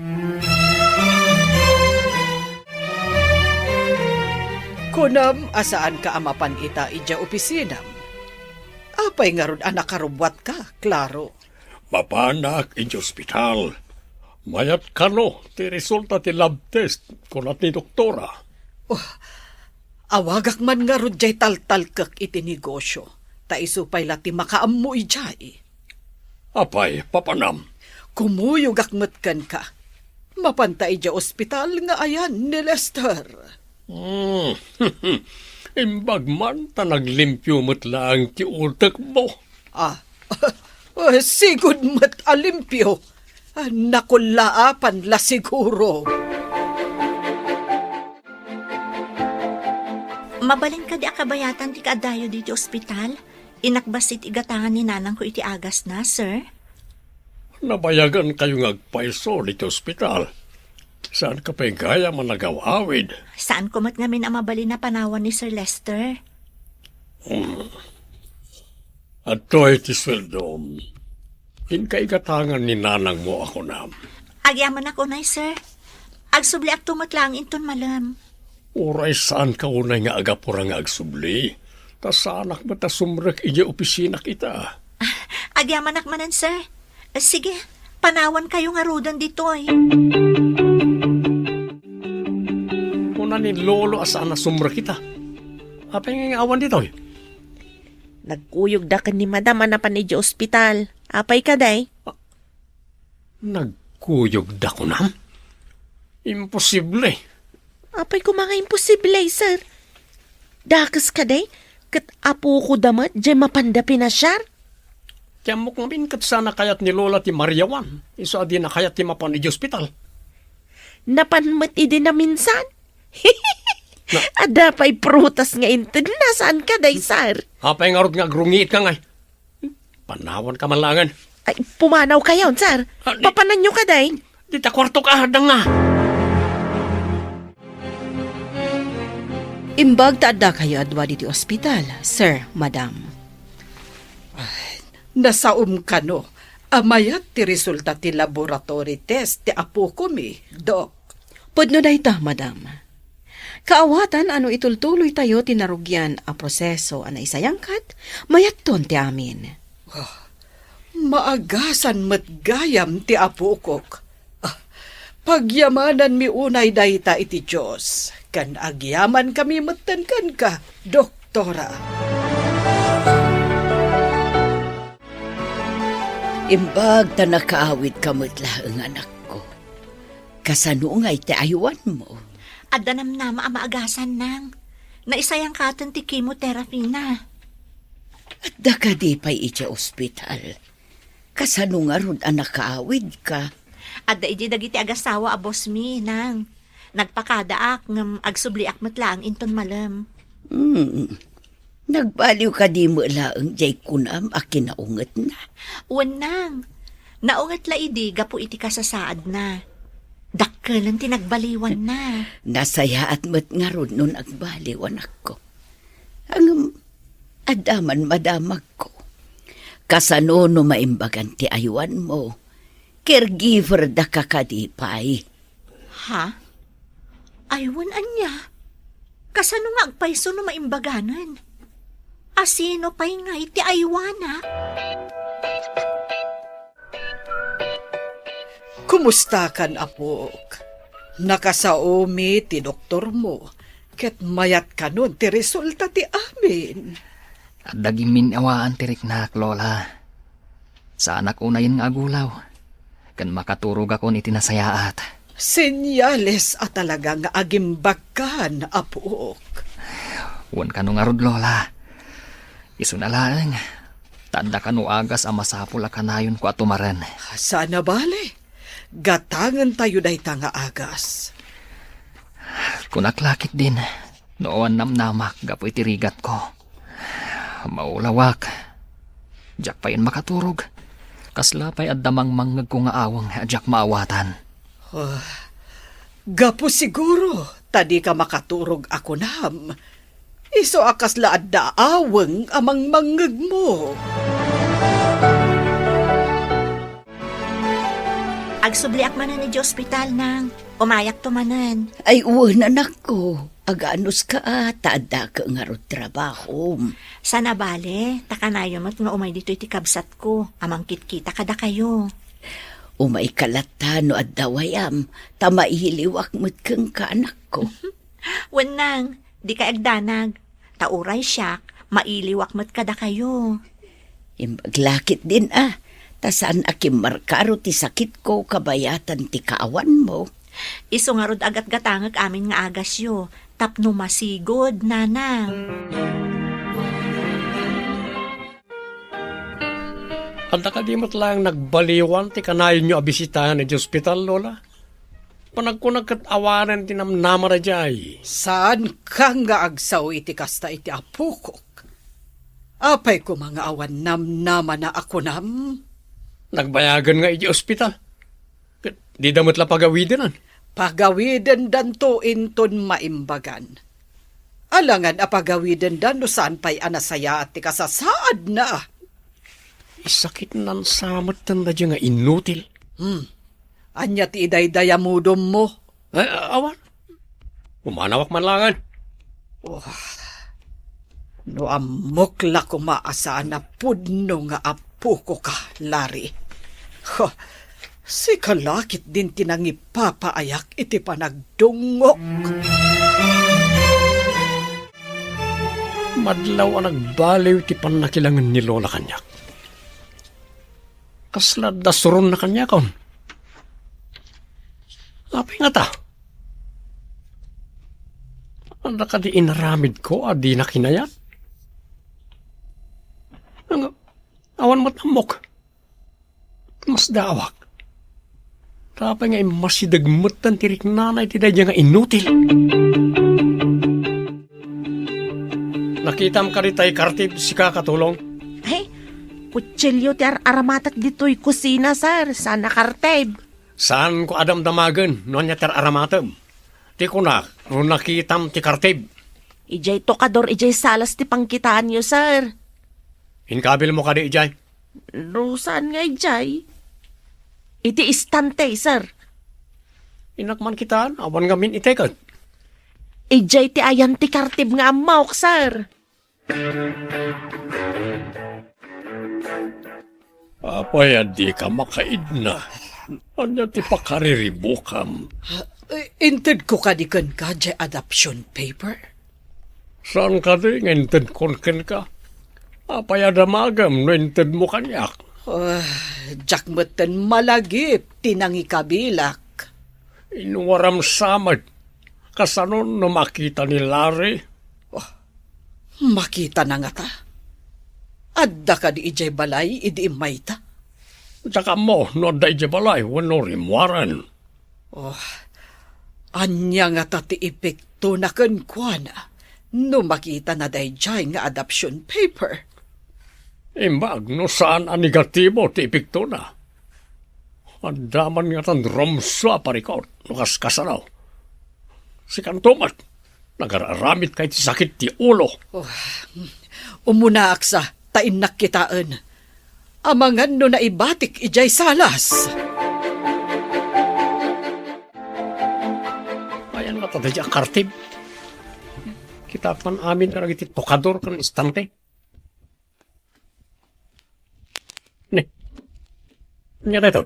Kunam a saanka a mapan ita idiay opisinam. Apay ngarud a nakarubbuatka, Claro? Mapanak idiay ospital. Mayat kano ti resulta ti lab test, kuna ti doktora. Oh, awagak man ngarud diay taltalkek iti negosio, ta isu pay la ti makaammo idiay. Apay, papanam? Kumuyogak met kenka. Mapanta idiay ospital nga ayan ni Lester. Hmm. Imbag man ta naglimpio met laeng ti utekmo. Ah, sigud met a limpio. Ah, nakullaapan la siguro. Mabalin kadi a kabayatan ti kaaddayo ditoy ospital? Inakbas iti igatangan ni nanangko iti agasna, sir. Nabayagan kayo nga agpayso ditoy ospital. Saanka pay gayam a nagaw-awid? Saanko met ngamin a mabalin a panawan ni Sir Lester. Hmm. Adtoy ti sueldom. Inka igatangan ni nanangmo a kunam. Agyamanak unay, sir. Agsubliakto met laeng inton malem. Uray saanka unay nga agapura nga agsubli, Ta saanak met a sumrek idiay opisinak ita. Agyamanak manen, sir. Sige, panawankayo ngaruden ditoy. Kuna ni Lolo a saan a sumrek ita. Apay nga awan ditoy? Nagkuyogda ken ni Madam a napan idiay ospital. Apay kadi? Nagkuyogda kunam? Imposible. Apay koma nga imposible, sir? Dakes kadi? Ket apokoda met, diay mapanda pinasiar? Ti ammok ngamin ket saan a kayat ni Lola ti mariawan, isu a dina kayat ti mapan idiay ospital. Napan met idi naminsan? Na- Adda pay prutas nga intedna, saan kadi, sir? Apay ngarud nga agrungiitka ngay? Panawanka man laengen. Ay, pumanawkayon, sir. Ah, di- Papananyo kadi? Dita kuartok a, danga. Imbag ta addakayo a dua ditoy ospital, sir, madam. Ay, nasaom kano a mayat ti resulta ti laboratory test ti apokomi, Dok? Pudno dayta, madam. Kaawatan a no itultuloytayo ti narugian a proseso a naisayangkat, mayatton ti amin. Ah, maagasan met gayam ti apokok. Ah, pagyamananmi unay dayta iti Dios, ken agyamankami metten kenka, Doktora. Imbag ta nakaawidka met laeng, anakko. Kasano ngay ti aywanmo? Adda namnama a maagasan, nang. Naisayangkaten ti chemotherapy na. Adda kadi pay idiay ospital? Kasano ngarud a nakaawidka? Adda idi dagiti agasawa a boss mi, nang. Nagpakadaak ngem agsubliak met laeng inton malem. Hmm. Nagbaliw kadi met laeng diay kunam a kinaungetna? Wen, nang. Naunget la idi gapu iti kasasaadna. Dakkelen ti nagbaliwanna. Nasayaat met ngarud no nagbaliw, anakko. Ngem adda man madamagko. Kasano no maimbagan ti aywanmo? Caregiver daka kadi pay? Ha? Aywan ania? Kasano nga agpayso no maimbaganen? Asino pay ngay ti aywana? Kumustakan, apok? Nakasaomi ti doktormo, ket mayat kanon ti resulta ti amin. Adda gimminnawaan ti riknak, Lola. Saanak unayen nga agulaw, ken makaturogakon iti nasayaat. Senyales a talaga nga agimbagkan, apok. Wen kano ngarud, Lola. Isuna laeng, ta adda kano agas a masapul a kanayonko a tumaren. Saan a bale. Gatangentayo dayta nga agas. Kunak la ketdin, no awan namnamak gapu iti rigatko. Maulawak. Diak payen makaturog. Kasla pay adda mangmangngegko nga aweng a diak maawatan. Ah, gapu siguro ta dika makaturog a kunam. Isu a kasla adda aweng a mangmangngegmo. Agsubliak manen idiay ospital, nang. Umayakto manen. Ay, wen, anakko. Aganuska a, ta addaka ngarud trabahom. Saan a bale, ta kanayon met nga umay ditoy ti kabsatko a mangkitkita kadakayo. Umayka latta no adda wayam, ta mailiwak met kenka, anakko. Wen, nang, dikay agdanag. Ta uray siak, mailiwak met kadakayo. Imbag la ketdin a, ta saan a kimmarkaro ti sakitko kabayatan ti kaawanmo. Isu ngarud a gatgatangek amin nga agasyo, tapno masigud, nanang. Adda kadi met laeng nagbaliwan ti kanayonyo a bisitaen idiay ospital, Lola? Panagkunak ket awanen ti namnama daydiay. Saanka nga agsao iti kasta iti apokok. Apay koma nga awan namnamana a kunam? Nagbayagen nga idiay ospital. Ket dida met la pagawidenen. Pagawidendanto inton maimbagan. Alangan a pagawidenda no saan pay a nasayaat ti kasasaadna. Isakitnan sa metten daydiay nga inutil. Hmm. Ania ti idaydayamudommo? Eh, awan. Pumanawak man laengen. Oh. No ammok la koma a saan a pudno nga apokoka, Larry. Ha, sika la ketdin ti nangipapaayak iti panagdungngok. Madlaw a nagbaliw ti pannakilangen ni Lola kaniak. Kasla adda suronna kaniakon. Apay ngata? Adda kadi inaramidko a dina kinayat? Nga, awan met ammok. Masdaawak. Ta apay nga immasideg metten ti riknana iti daydiay nga inutil. Nakitam kadi tay kartib, sika, Katulong? Ay, kutsilio ti ar-aramatek ditoy kusina, sir. Saan a kartib. Saanko a damdamagen no ania ti ar-aramatem. Ti kunak, no nakitam ti kartib. Idiay tokador, idiay salas ti pangkitaanyo, sir. Inkabilmo kadi idiay? No saan nga idiay? Iti istante, sir. Innak man kitaan, awan ngamin iteket. Idiay ti ayan ti kartib nga ammok, sir. Apay a dika makaidna? Ania ti pakariribukam? Eh, intedko kadi kenka diay adoption paper? Saan kadi nga intedkon kenka? Apay a damagem no intedmo kaniak? Ah, diak metten malagip ti nangikabilak. Inuaram sa met. Kasano no makita ni Larry? Oh, makitana ngata? Adda kadi idiay balay idi immayta? Diak ammo no adda idiay balay wenno rimmuaren. Oh, ania ngata ti epektona kenkuana no makitana daydiay nga adoption paper? Imbag no saan a negatibo ti epektona. Adda man ngatan rumsua a parikut no kaskasano. Sikanto met, nagar-aramitka iti sakit ti ulo. Oh, umunaak sa, ta innak kitaen. Amangan no naibatik idiay salas. Ayan nga ta daydiay a kartib. Kitaak man amin kadagiti tokador ken istante. Ne. Ania daytoy?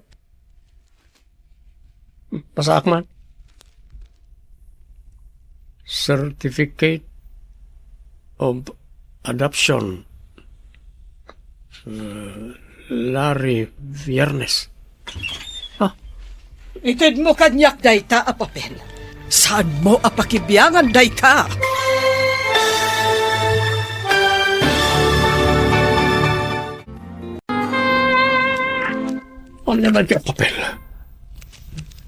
Basaak man. Certificate of Adoption. Uh, Larry Viernes. Ah, itedmo kaniak dayta a papel. Saanmo a pakibiangan dayta? Ania dayta a papel?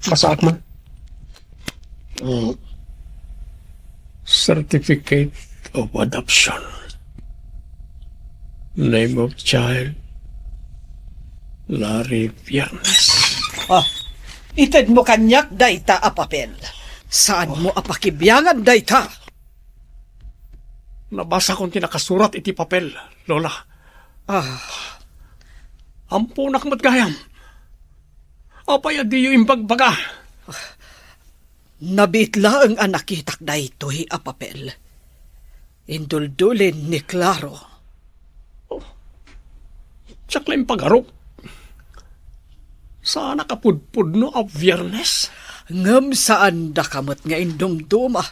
Basaak man. Mm. Certificate of adoption. Name of child, Larry Viernes. Ah, itedmo kaniak dayta a papel. Saanmo a pakibiangan dayta? Nabasakon ti nakasurat iti papel, Lola. Ah. Amponak met gayam. Apay a diyo imbagbaga? Nabiit laeng a nakitak daytoy a papel. Induldulin ni Claro. Oh, diak la impagarup. Saanak a pudpudno a Biernes. Ngem saandaka met nga indumduma.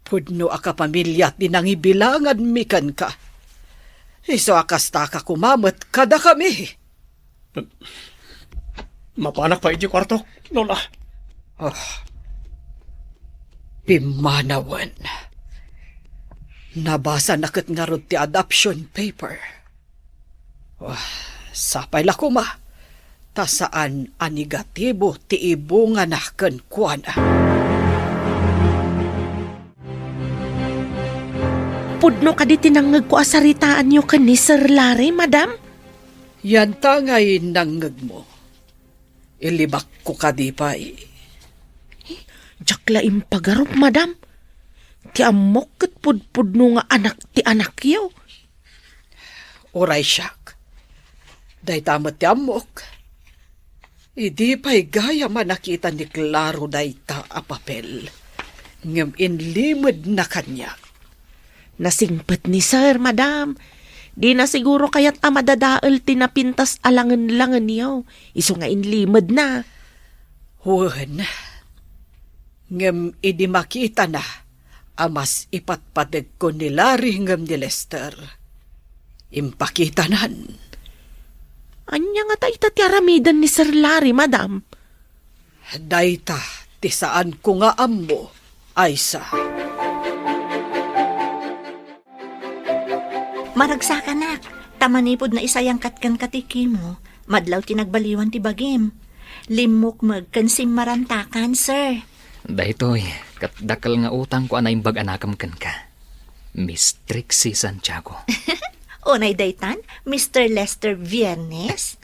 Pudno a kapamilya ti nangibilanganmi kenka. Isu a kastaka koma met kadakami. Mapanak pay iti kuartok, Lola. Ah. Pimmanawen. Nabasana ket ngarud ti adoption paper. Ah, sapay la koma, ta saan a negatibo ti ibungana kenkuana. Pudno kadi ti nangngegko a saritaanyo ken ni Sir Larry, Madam? Yanta ngay nangngegmo. Ilibakko kadi pay? Diak la impagarup, Madam. Ti ammok ket pudpudno nga anak ti anakyo. Uray siak. Dayta met ti ammok. Idi pay gayam a nakita ni Claro dayta a papel, ngem inlimedna kaniak. Nasingpet ni Sir, Madam. Dina siguro kayat a madadael ti napintas a langen-langenyo, isu nga inlimedna. Wen, ngem idi makitana a mas ipatpategko ni Larry ngem ni Lester, impakitanan. Ania ngata ita ti aramiden ni Sir Larry, Madam? Dayta ti saanko nga ammo, Aisa. Maragsakanak, ta manipud naisayangkat kenka ti kimo, madlaw ti nagbaliwan ti bagim. Limmukmeg ken simmarantakan, sir. Daytoy, ket dakkel nga utangko a naimbag a nakem kenka, Miss Trixie Santiago. Unay daytan, Mister Lester Viernes?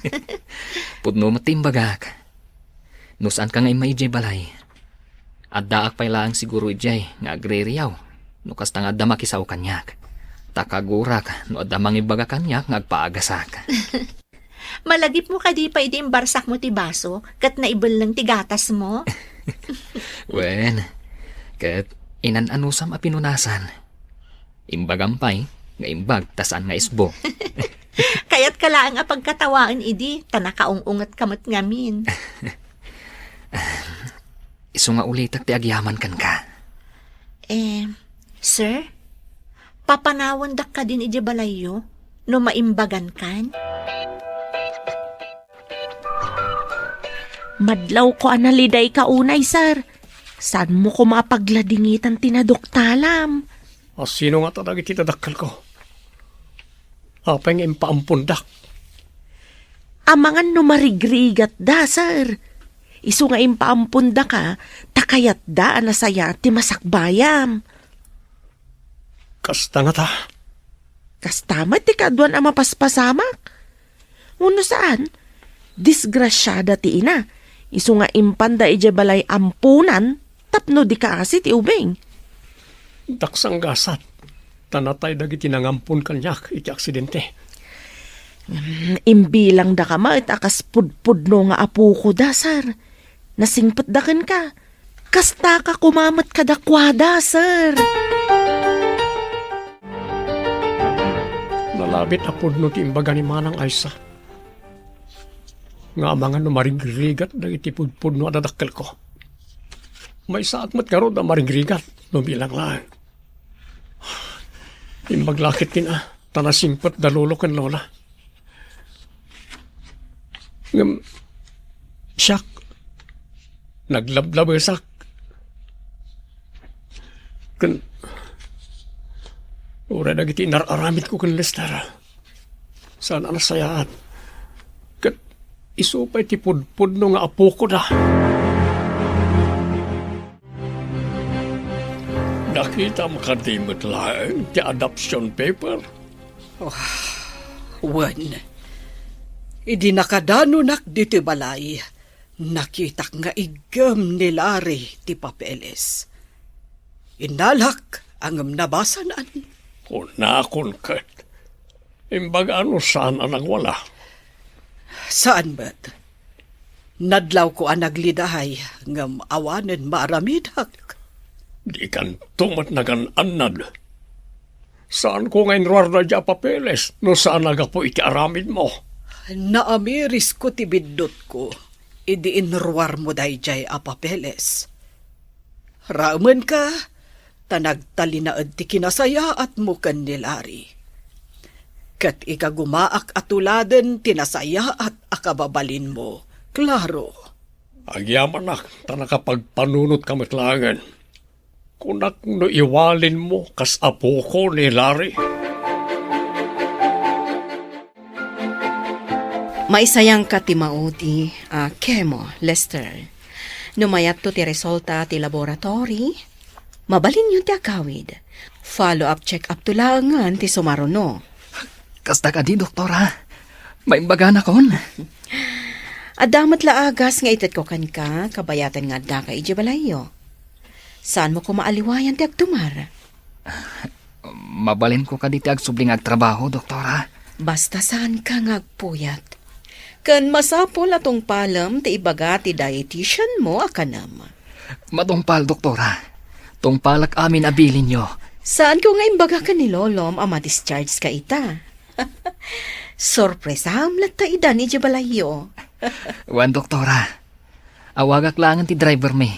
Pudno met ti imbagak. No saanka nga immaid idiay balay, addaak pay laeng siguro idiay nga agririyaw no kasta nga adda makisao kaniak. Ta kagurak no adda mangibaga kaniak nga agpaagasak. Malagipmo kadi pay idi imbarsakmo ti baso ket naibelleng ti gatasmo? Wen, ket inan-anusam a pinunasan. Imbagam pay nga imbag ta saan nga isbo. Kayatka laeng a pagkatawaen idi, ta nakaung-ungetka met ngamin. Isu nga ulitek ti agyaman kenka. Eh, sir, papanawandak kadin idiay balayyo no maimbagankan? Madlawko a nalidayka unay, sir. Saanmo koma a pagladingitan ti naduktalam? A sino ngata dagiti dadakkelko? Apay nga impaampondak? Amangan no marigrigatda, sir. Isu nga impaampondaka, ta kayatda a nasayaat ti masakbayam. Kasta ngata? Kasta met ti kaaduan a mapaspasamak. Wenno saan, disgrasiada ti ina. Isu nga impanda idiay balay amponan tapno di kaasi ti ubing. Daksanggasat, ta natay dagiti nangampon kaniak iti aksidente. Mm, imbilangdaka met a kas pudpudno nga apokoda, sir. Nasingpetda kenka. Kastaka koma met kadakuada, sir. Nalabit a pudno ti imbaga ni Manang Aisa. Nga amangan no marigrigat dagiti pudpudno a dadakkelko. Maysaak met ngarud a marigrigat no bilang laeng. Imbag la ketdin a, ta nasingpet da lolo ken lola. Ngem siak, naglablabesak. Ken uray dagiti inar-aramidko ken Lester, saan a nasayaat. Ket isu pay ti pudpudno nga apokoda. Nakitam kadi met laeng ti adoption paper? Oh, wen, idi nakadanonak ditoy balay, nakitak nga iggem ni Larry ti papeles. Innalak, ngem nabasanan. Kunakon ket, imbaga no saan a nagwala. Saan met. Nadlawko a nagliday, ngem awanen maaramidak. Dikanto met nagan-annad. Saanko nga inruar daydiay a papeles no saan a gapu iti aramidmo. Naamirisko ti biddutko idi inruarmo daydiay a papeles. Raemenka, ta nagtalinaed ti kinasayaatmo ken ni Larry. Ket ikagumaak a tuladen ti nasayaat a kababalinmo, Claro. Agyamanak ta nakapagpanunotka met laengen. Kunak no iwalinmo kas apoko ni Larry. Maisayangka ti maudi a chemo, Lester. No mayatto ti resulta ti laboratory, mabalinyon ti agawid. Follow-up check-up to laengen ti sumaruno. Kasta kadi, doktora? Maimbagana kon? Adda met la agas nga itetko kenka, kabayatan nga addaka idiay balayyo. Saanmo koma a liwayan ti agtumar? Mabalinko kadi ti agsubli nga agtrabaho, doktora? Basta saanka nga agpuyat. Ken masapul a tungpalem ti ibaga ti dietitian mo a kanem. Matungpal, doktora. Tungpalek amin a bilinyo. Saanko nga imbaga ken ni Lolom a ma-discharge ka ita. Sorpresam latta idan idiay balayyo. Wen, doktora. Awagak laengen ti driver mi.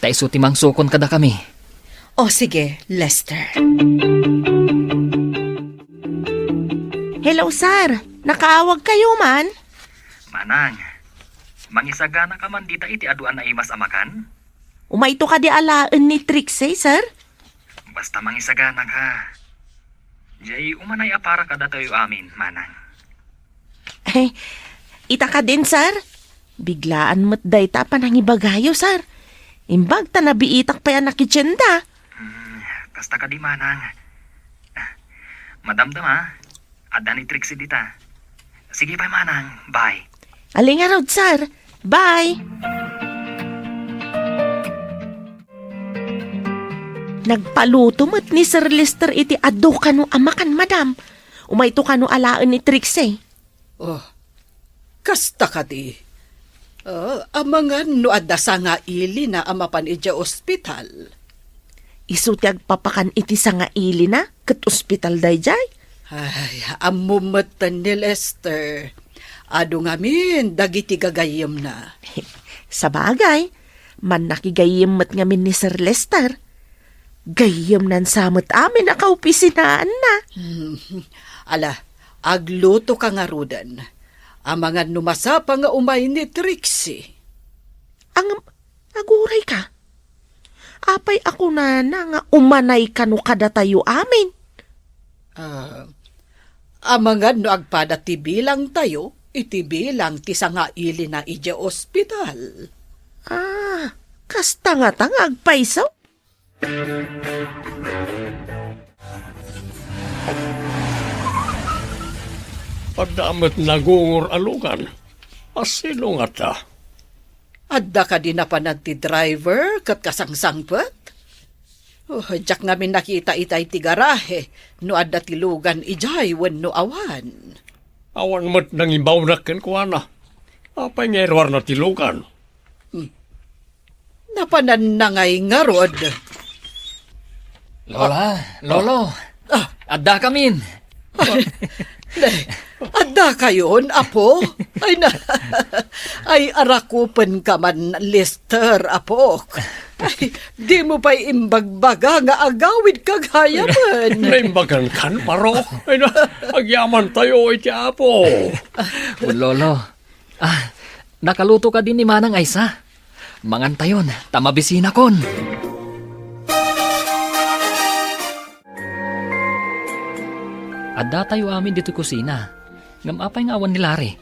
Ta isu ti mangsukon kadakami. O sige, Lester. Hello, sir. Nakaawag kayo man? Manang, mangisagana ka man dita iti adu a naimas a makan? Umayto kadi alaen ni Trixie, sir? Basta mangisagana ka. Jay umanay a para kadatayo amin, Manang. Eh, ita kadin, sir? Biglaan met dayta a panangibagayo, sir. Imbag ta nabiitak pay a nakitienda. Hmm, kasta kadi, Manang. Ah, madamdama, adda ni Trixie dita. Sige pay, Manang. Bye. Ali ngarud, sir. Bye. Nagpaluto met ni Sir Lester iti adu kano a makan, madam. Umayto kano alaen ni Trixie. Oh, kasta kadi. Ah, amangan no adda sangailina a mapan idiay ospital. Isu ti agpapakan iti sangailina ket ospital daydiay? Ay, ammo met ni Lester. Adu ngamin dagiti gagayyemna. Sabagay, mannakigayyem met ngamin ni Sir Lester. Gayyemnan sa met amin a kaopisinaanna. Hmm. Ala, agluto ka ngaruden. Amangan no masapa nga umay ni Trixie. Ang aguray ka? Apay a kunana nga umanay kano kadatayo amin? Ah, amangan no agpada ti bilangtayo iti bilang ti sangailina idiay ospital. Ah, kasta ngata nga agpayso? Adda met nagungor a lugan. A sino ngata? Adda kadi napanan ti driver ket kasangsangpet? Oh, diak ngamin nakita itay ti garahe no adda ti lugan idiay wenno awan. Awan met nangibawnak kenkuana. Apay nga iruarna ti lugan? Hmm. Napananna ngay ngarud. Lola, Lolo, Ah. Addakamin. Nay, adda kayon, apo? Ay na, ay arakupen ka man, Lester, apok. Ay, di mo pa'y imbagbaga nga agawid ka gayamen. Naimbagan kan, paro? Ay na, agyaman tayo iti apo. Lolo, ah, nakaluto kadi ni Manang Aysa? Mangantayon, ta mabisinakon. Addatayo amin ditoy kusina. Ngem apay nga awan ni Larry?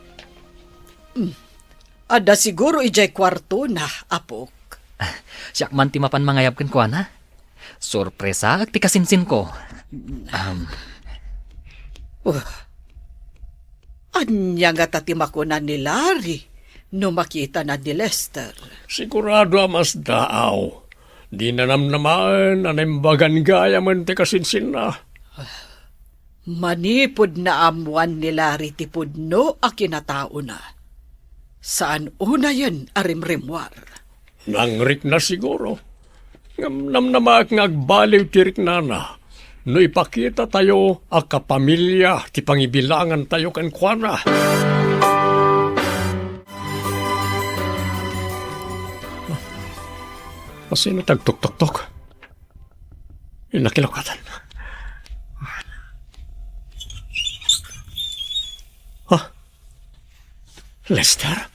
Hmm. Adda siguro idiay kuartona, apok. Siak man ti mapan mangayab kenkuana. Sorpresaek ti kasinsinko. Um. Uh. Ania ngata ti makuna ni Larry no makitana ni Lester? Sigurado a masdaaw. Dina namnamaen a naimbagan gayamen ti kasinsinna. Manipud naammoan ni Larry ti pudno a kinataona, saan unayen a rimrimmuar. Nangrikna siguro. Ngem namnamaek nga agbaliw ti riknana no ipakitatayo a kapamilya ti pangibilangantayo kenkuana. Asino ti agtuktoktok? Nakilokatan. Ha? Lester?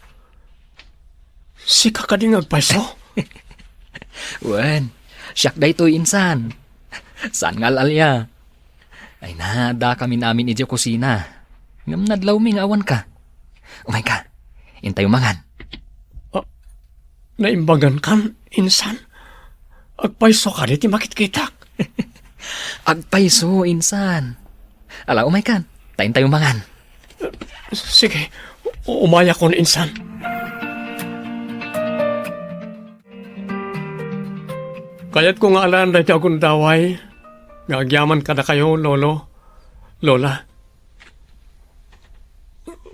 Sika kadi nga agpayso? Wen, siak daytoy insan. Saan nga al-alia? Ay na, addakamin amin idiay kusina. Ngem nadlawmi nga awanka. Umayka, intayo mangan. Ah, naimbagan kan, insan? Agpayso kadi ti makitkitak? Agpayso, insan. Ala, umaykan, ta intayo mangan. Sige, umayakon, insan. Kayatko nga alaen daytoy a gundaway nga agyaman kadakayo, Lolo, Lola.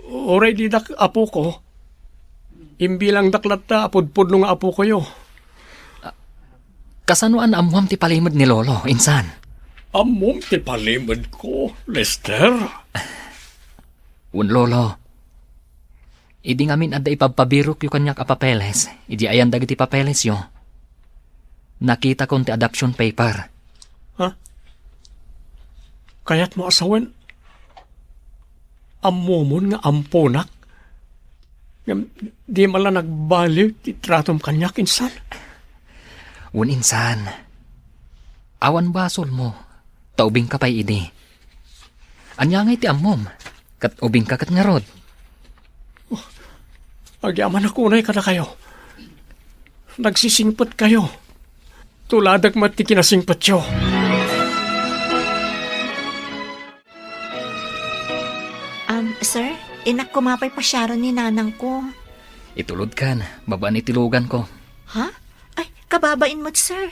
Uray didak apoko, imbilangdak latta a pudpudno nga apokoyo. Kasano a naammoam ti palimed ni Lolo, insan? Ammom ti palimedko, Lester? Wen, Lolo. Idi ngamin adda ipabpabirokyo kaniak a papeles, idi ayan dagiti papelesyo, nakitakon ti adoption paper. Ha? Kayatmo a sawen, ammomon nga amponak? Ngem di man la nagbaliw ti tratom kaniak, insan? Wen, insan. Awan basolmo, ta ubingka pay idi. Ania ngay ti ammom? Ket ubingka ket ngarud. Oh, agyamanak unay kadakayo. Nagsisingpetkayo. Tuladek met ti kinasingpetyo. Um, sir, innak koma pay pasiaren ni nanangko. Itulodkan, babaen iti luganko. Ha? Ay, kababain met, sir.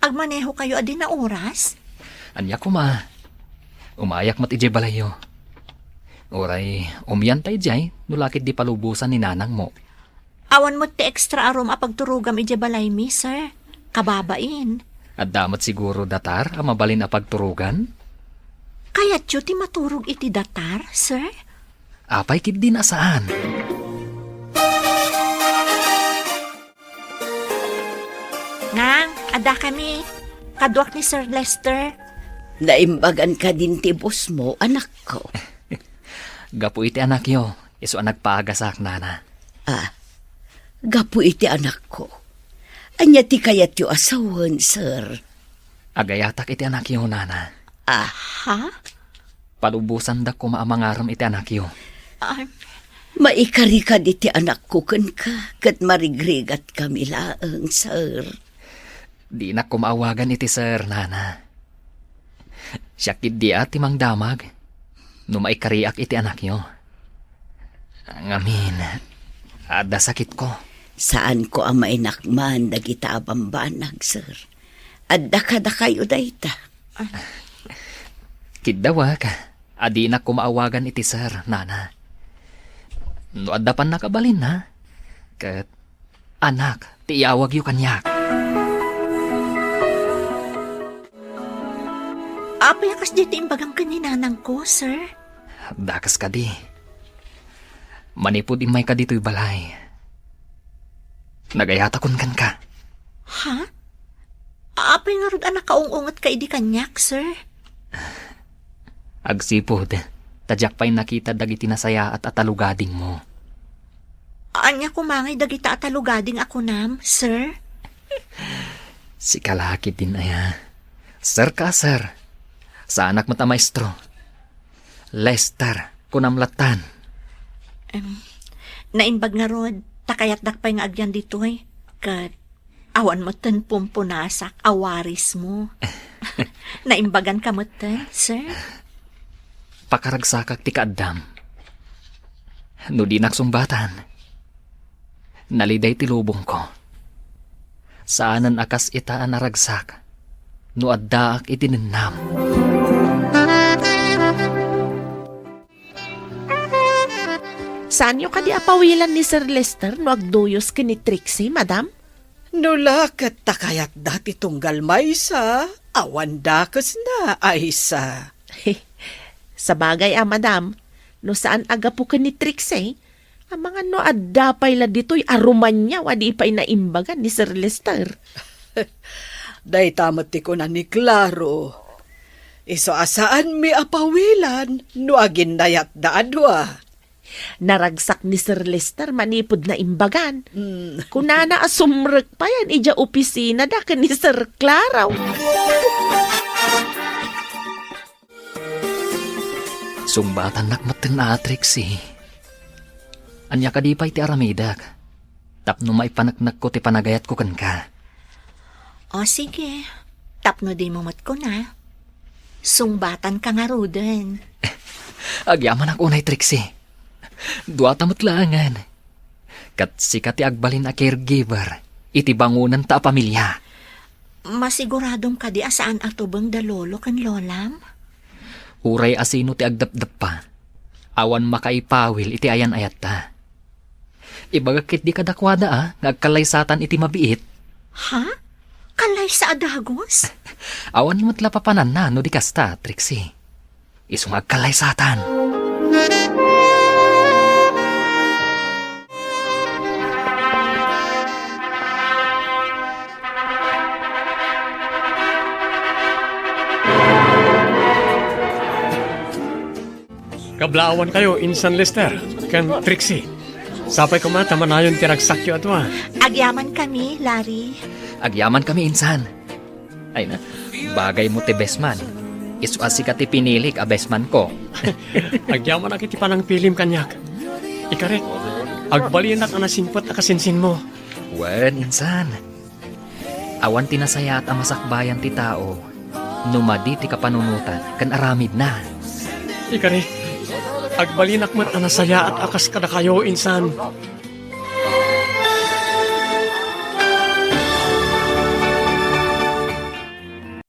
Agmanehokayo a di naoras? Ania koma? Umayak met idiay balayyo. Uray, umian ta idiay, no la ket di palubosan ni nanangmo. Awan met ti extra a room a pagturogam idiay balaymi, sir. Kababain. Adda met siguro datar a mabalin a pagturogan? Kayatyo ti maturog iti datar, sir? Apay ketdin a saan? Nang, adda kami. Kaduak ni Sir Lester. Naimbagan kadin ti boss mo, anakko? Gapu iti anakyo, isu a nagpaagasak, nana. Ah, gapu iti anakko. Ania ti kayatyo a sawen, sir? Agayatak iti anakyo, nana. Aha? Palubosandak koma a mangarem iti anakyo. Ah. Maikari kadi ti anakko kenka, ket marigrigatkami laeng, sir. Dinak koma awagan iti sir, nana. Siak ketdi a ti mangdamag no maikariak iti anakyo. Ngamin, adda sakitko. Saanko a mainakman dagita a bambanag, sir. Adda kadakayo dayta. Kiddawak a dinak koma awagan iti sir, nana. No adda pannakabalinna, ket anak ti iawagyo kaniak. Apay a kasdi ti imbagam ken ni nanangko, sir? Dakes kadi. Manipud immayka ditoy balay, nagayatakon kenka. Ha? Apay ngarud a nakaung-ungetka idi kaniak, sir? Agsipud ta diak pay nakita dagiti nasayaat a talugadingmo. Ania koma ngay dagita a talugading a kunam, sir? Sika la ketdin aya. Sir ka, sir. Saanak met a maestro. Lester, kunam lattan. Em, naimbag ngarud, ta kayatdak pay nga agyan ditoy. Ket awan metten pumpunasak a warismo. Naimbaganka metten, sir? Pakaragsakak ti kaaddam. No dinak sungbatan, naliday ti lubongko. Saanen a kas ita a naragsak no addaak iti nennam. Saanyo kadi a pawilan ni Sir Lester no agduyos ken ni Trixie, madam? No la ket ta kayatda ti tunggal maysa, awan dakesna, Aisa. Sabagay a, madam, no saan a gapu ken ni Trixie, amangan no adda pay la ditoy a rumaniaw a di pay naimbagan ni Sir Lester. Dayta met ti kuna ni Claro. Isu a saanmi a pawilan no aginnayatda a dua. Naragsak ni Sir Lester manipud naimbagan. Mm. Kunana a sumrek payen idiay opisinada ken ni Sir Claro. Sungbatannak metten a, Trixie. Ania kadi pay ti aramidek tapno maipaneknekko ti panagayatko kenka? O, sige. Tapno dimo met kuna, sungbatanka ngaruden. Agyamanak unay, Trixie. Duata met laengen. Ket sika ti agbalin a caregiver iti bangonanta a pamilia. Masiguradom kadi a saan a tubeng da lolo ken lolam? Uray a sino ti agdepdeppa, awan makaipawil iti ayan-ayatta. Ibagak ketdi kadakuada a nga agkallaysatan iti mabiit. Ha? agkallaysa a dagus? Awan met la papananna no di kasta, Trixie. Isu nga agkallaysatan. Kablaawankayo, Insan Lester, ken Trixie. Sapay koma ta manayon ti ragsakyo a dua. Agyamankami, Larry. Agyamankami, Insan. Ay na, bagaymo ti bestman. Isu a sika ti pinilik a bestmanko. Agyamanak iti panangpilim kaniak. Ikarik, agbalinak a nasingpet a kasinsinmo. Wen, Insan. Awan ti nasayaat a masakbayan ti tao no madi ti kapanunotan ken aramidna. Ikarik, agbalinak met a nasayaat a kas kadakayo, Insan.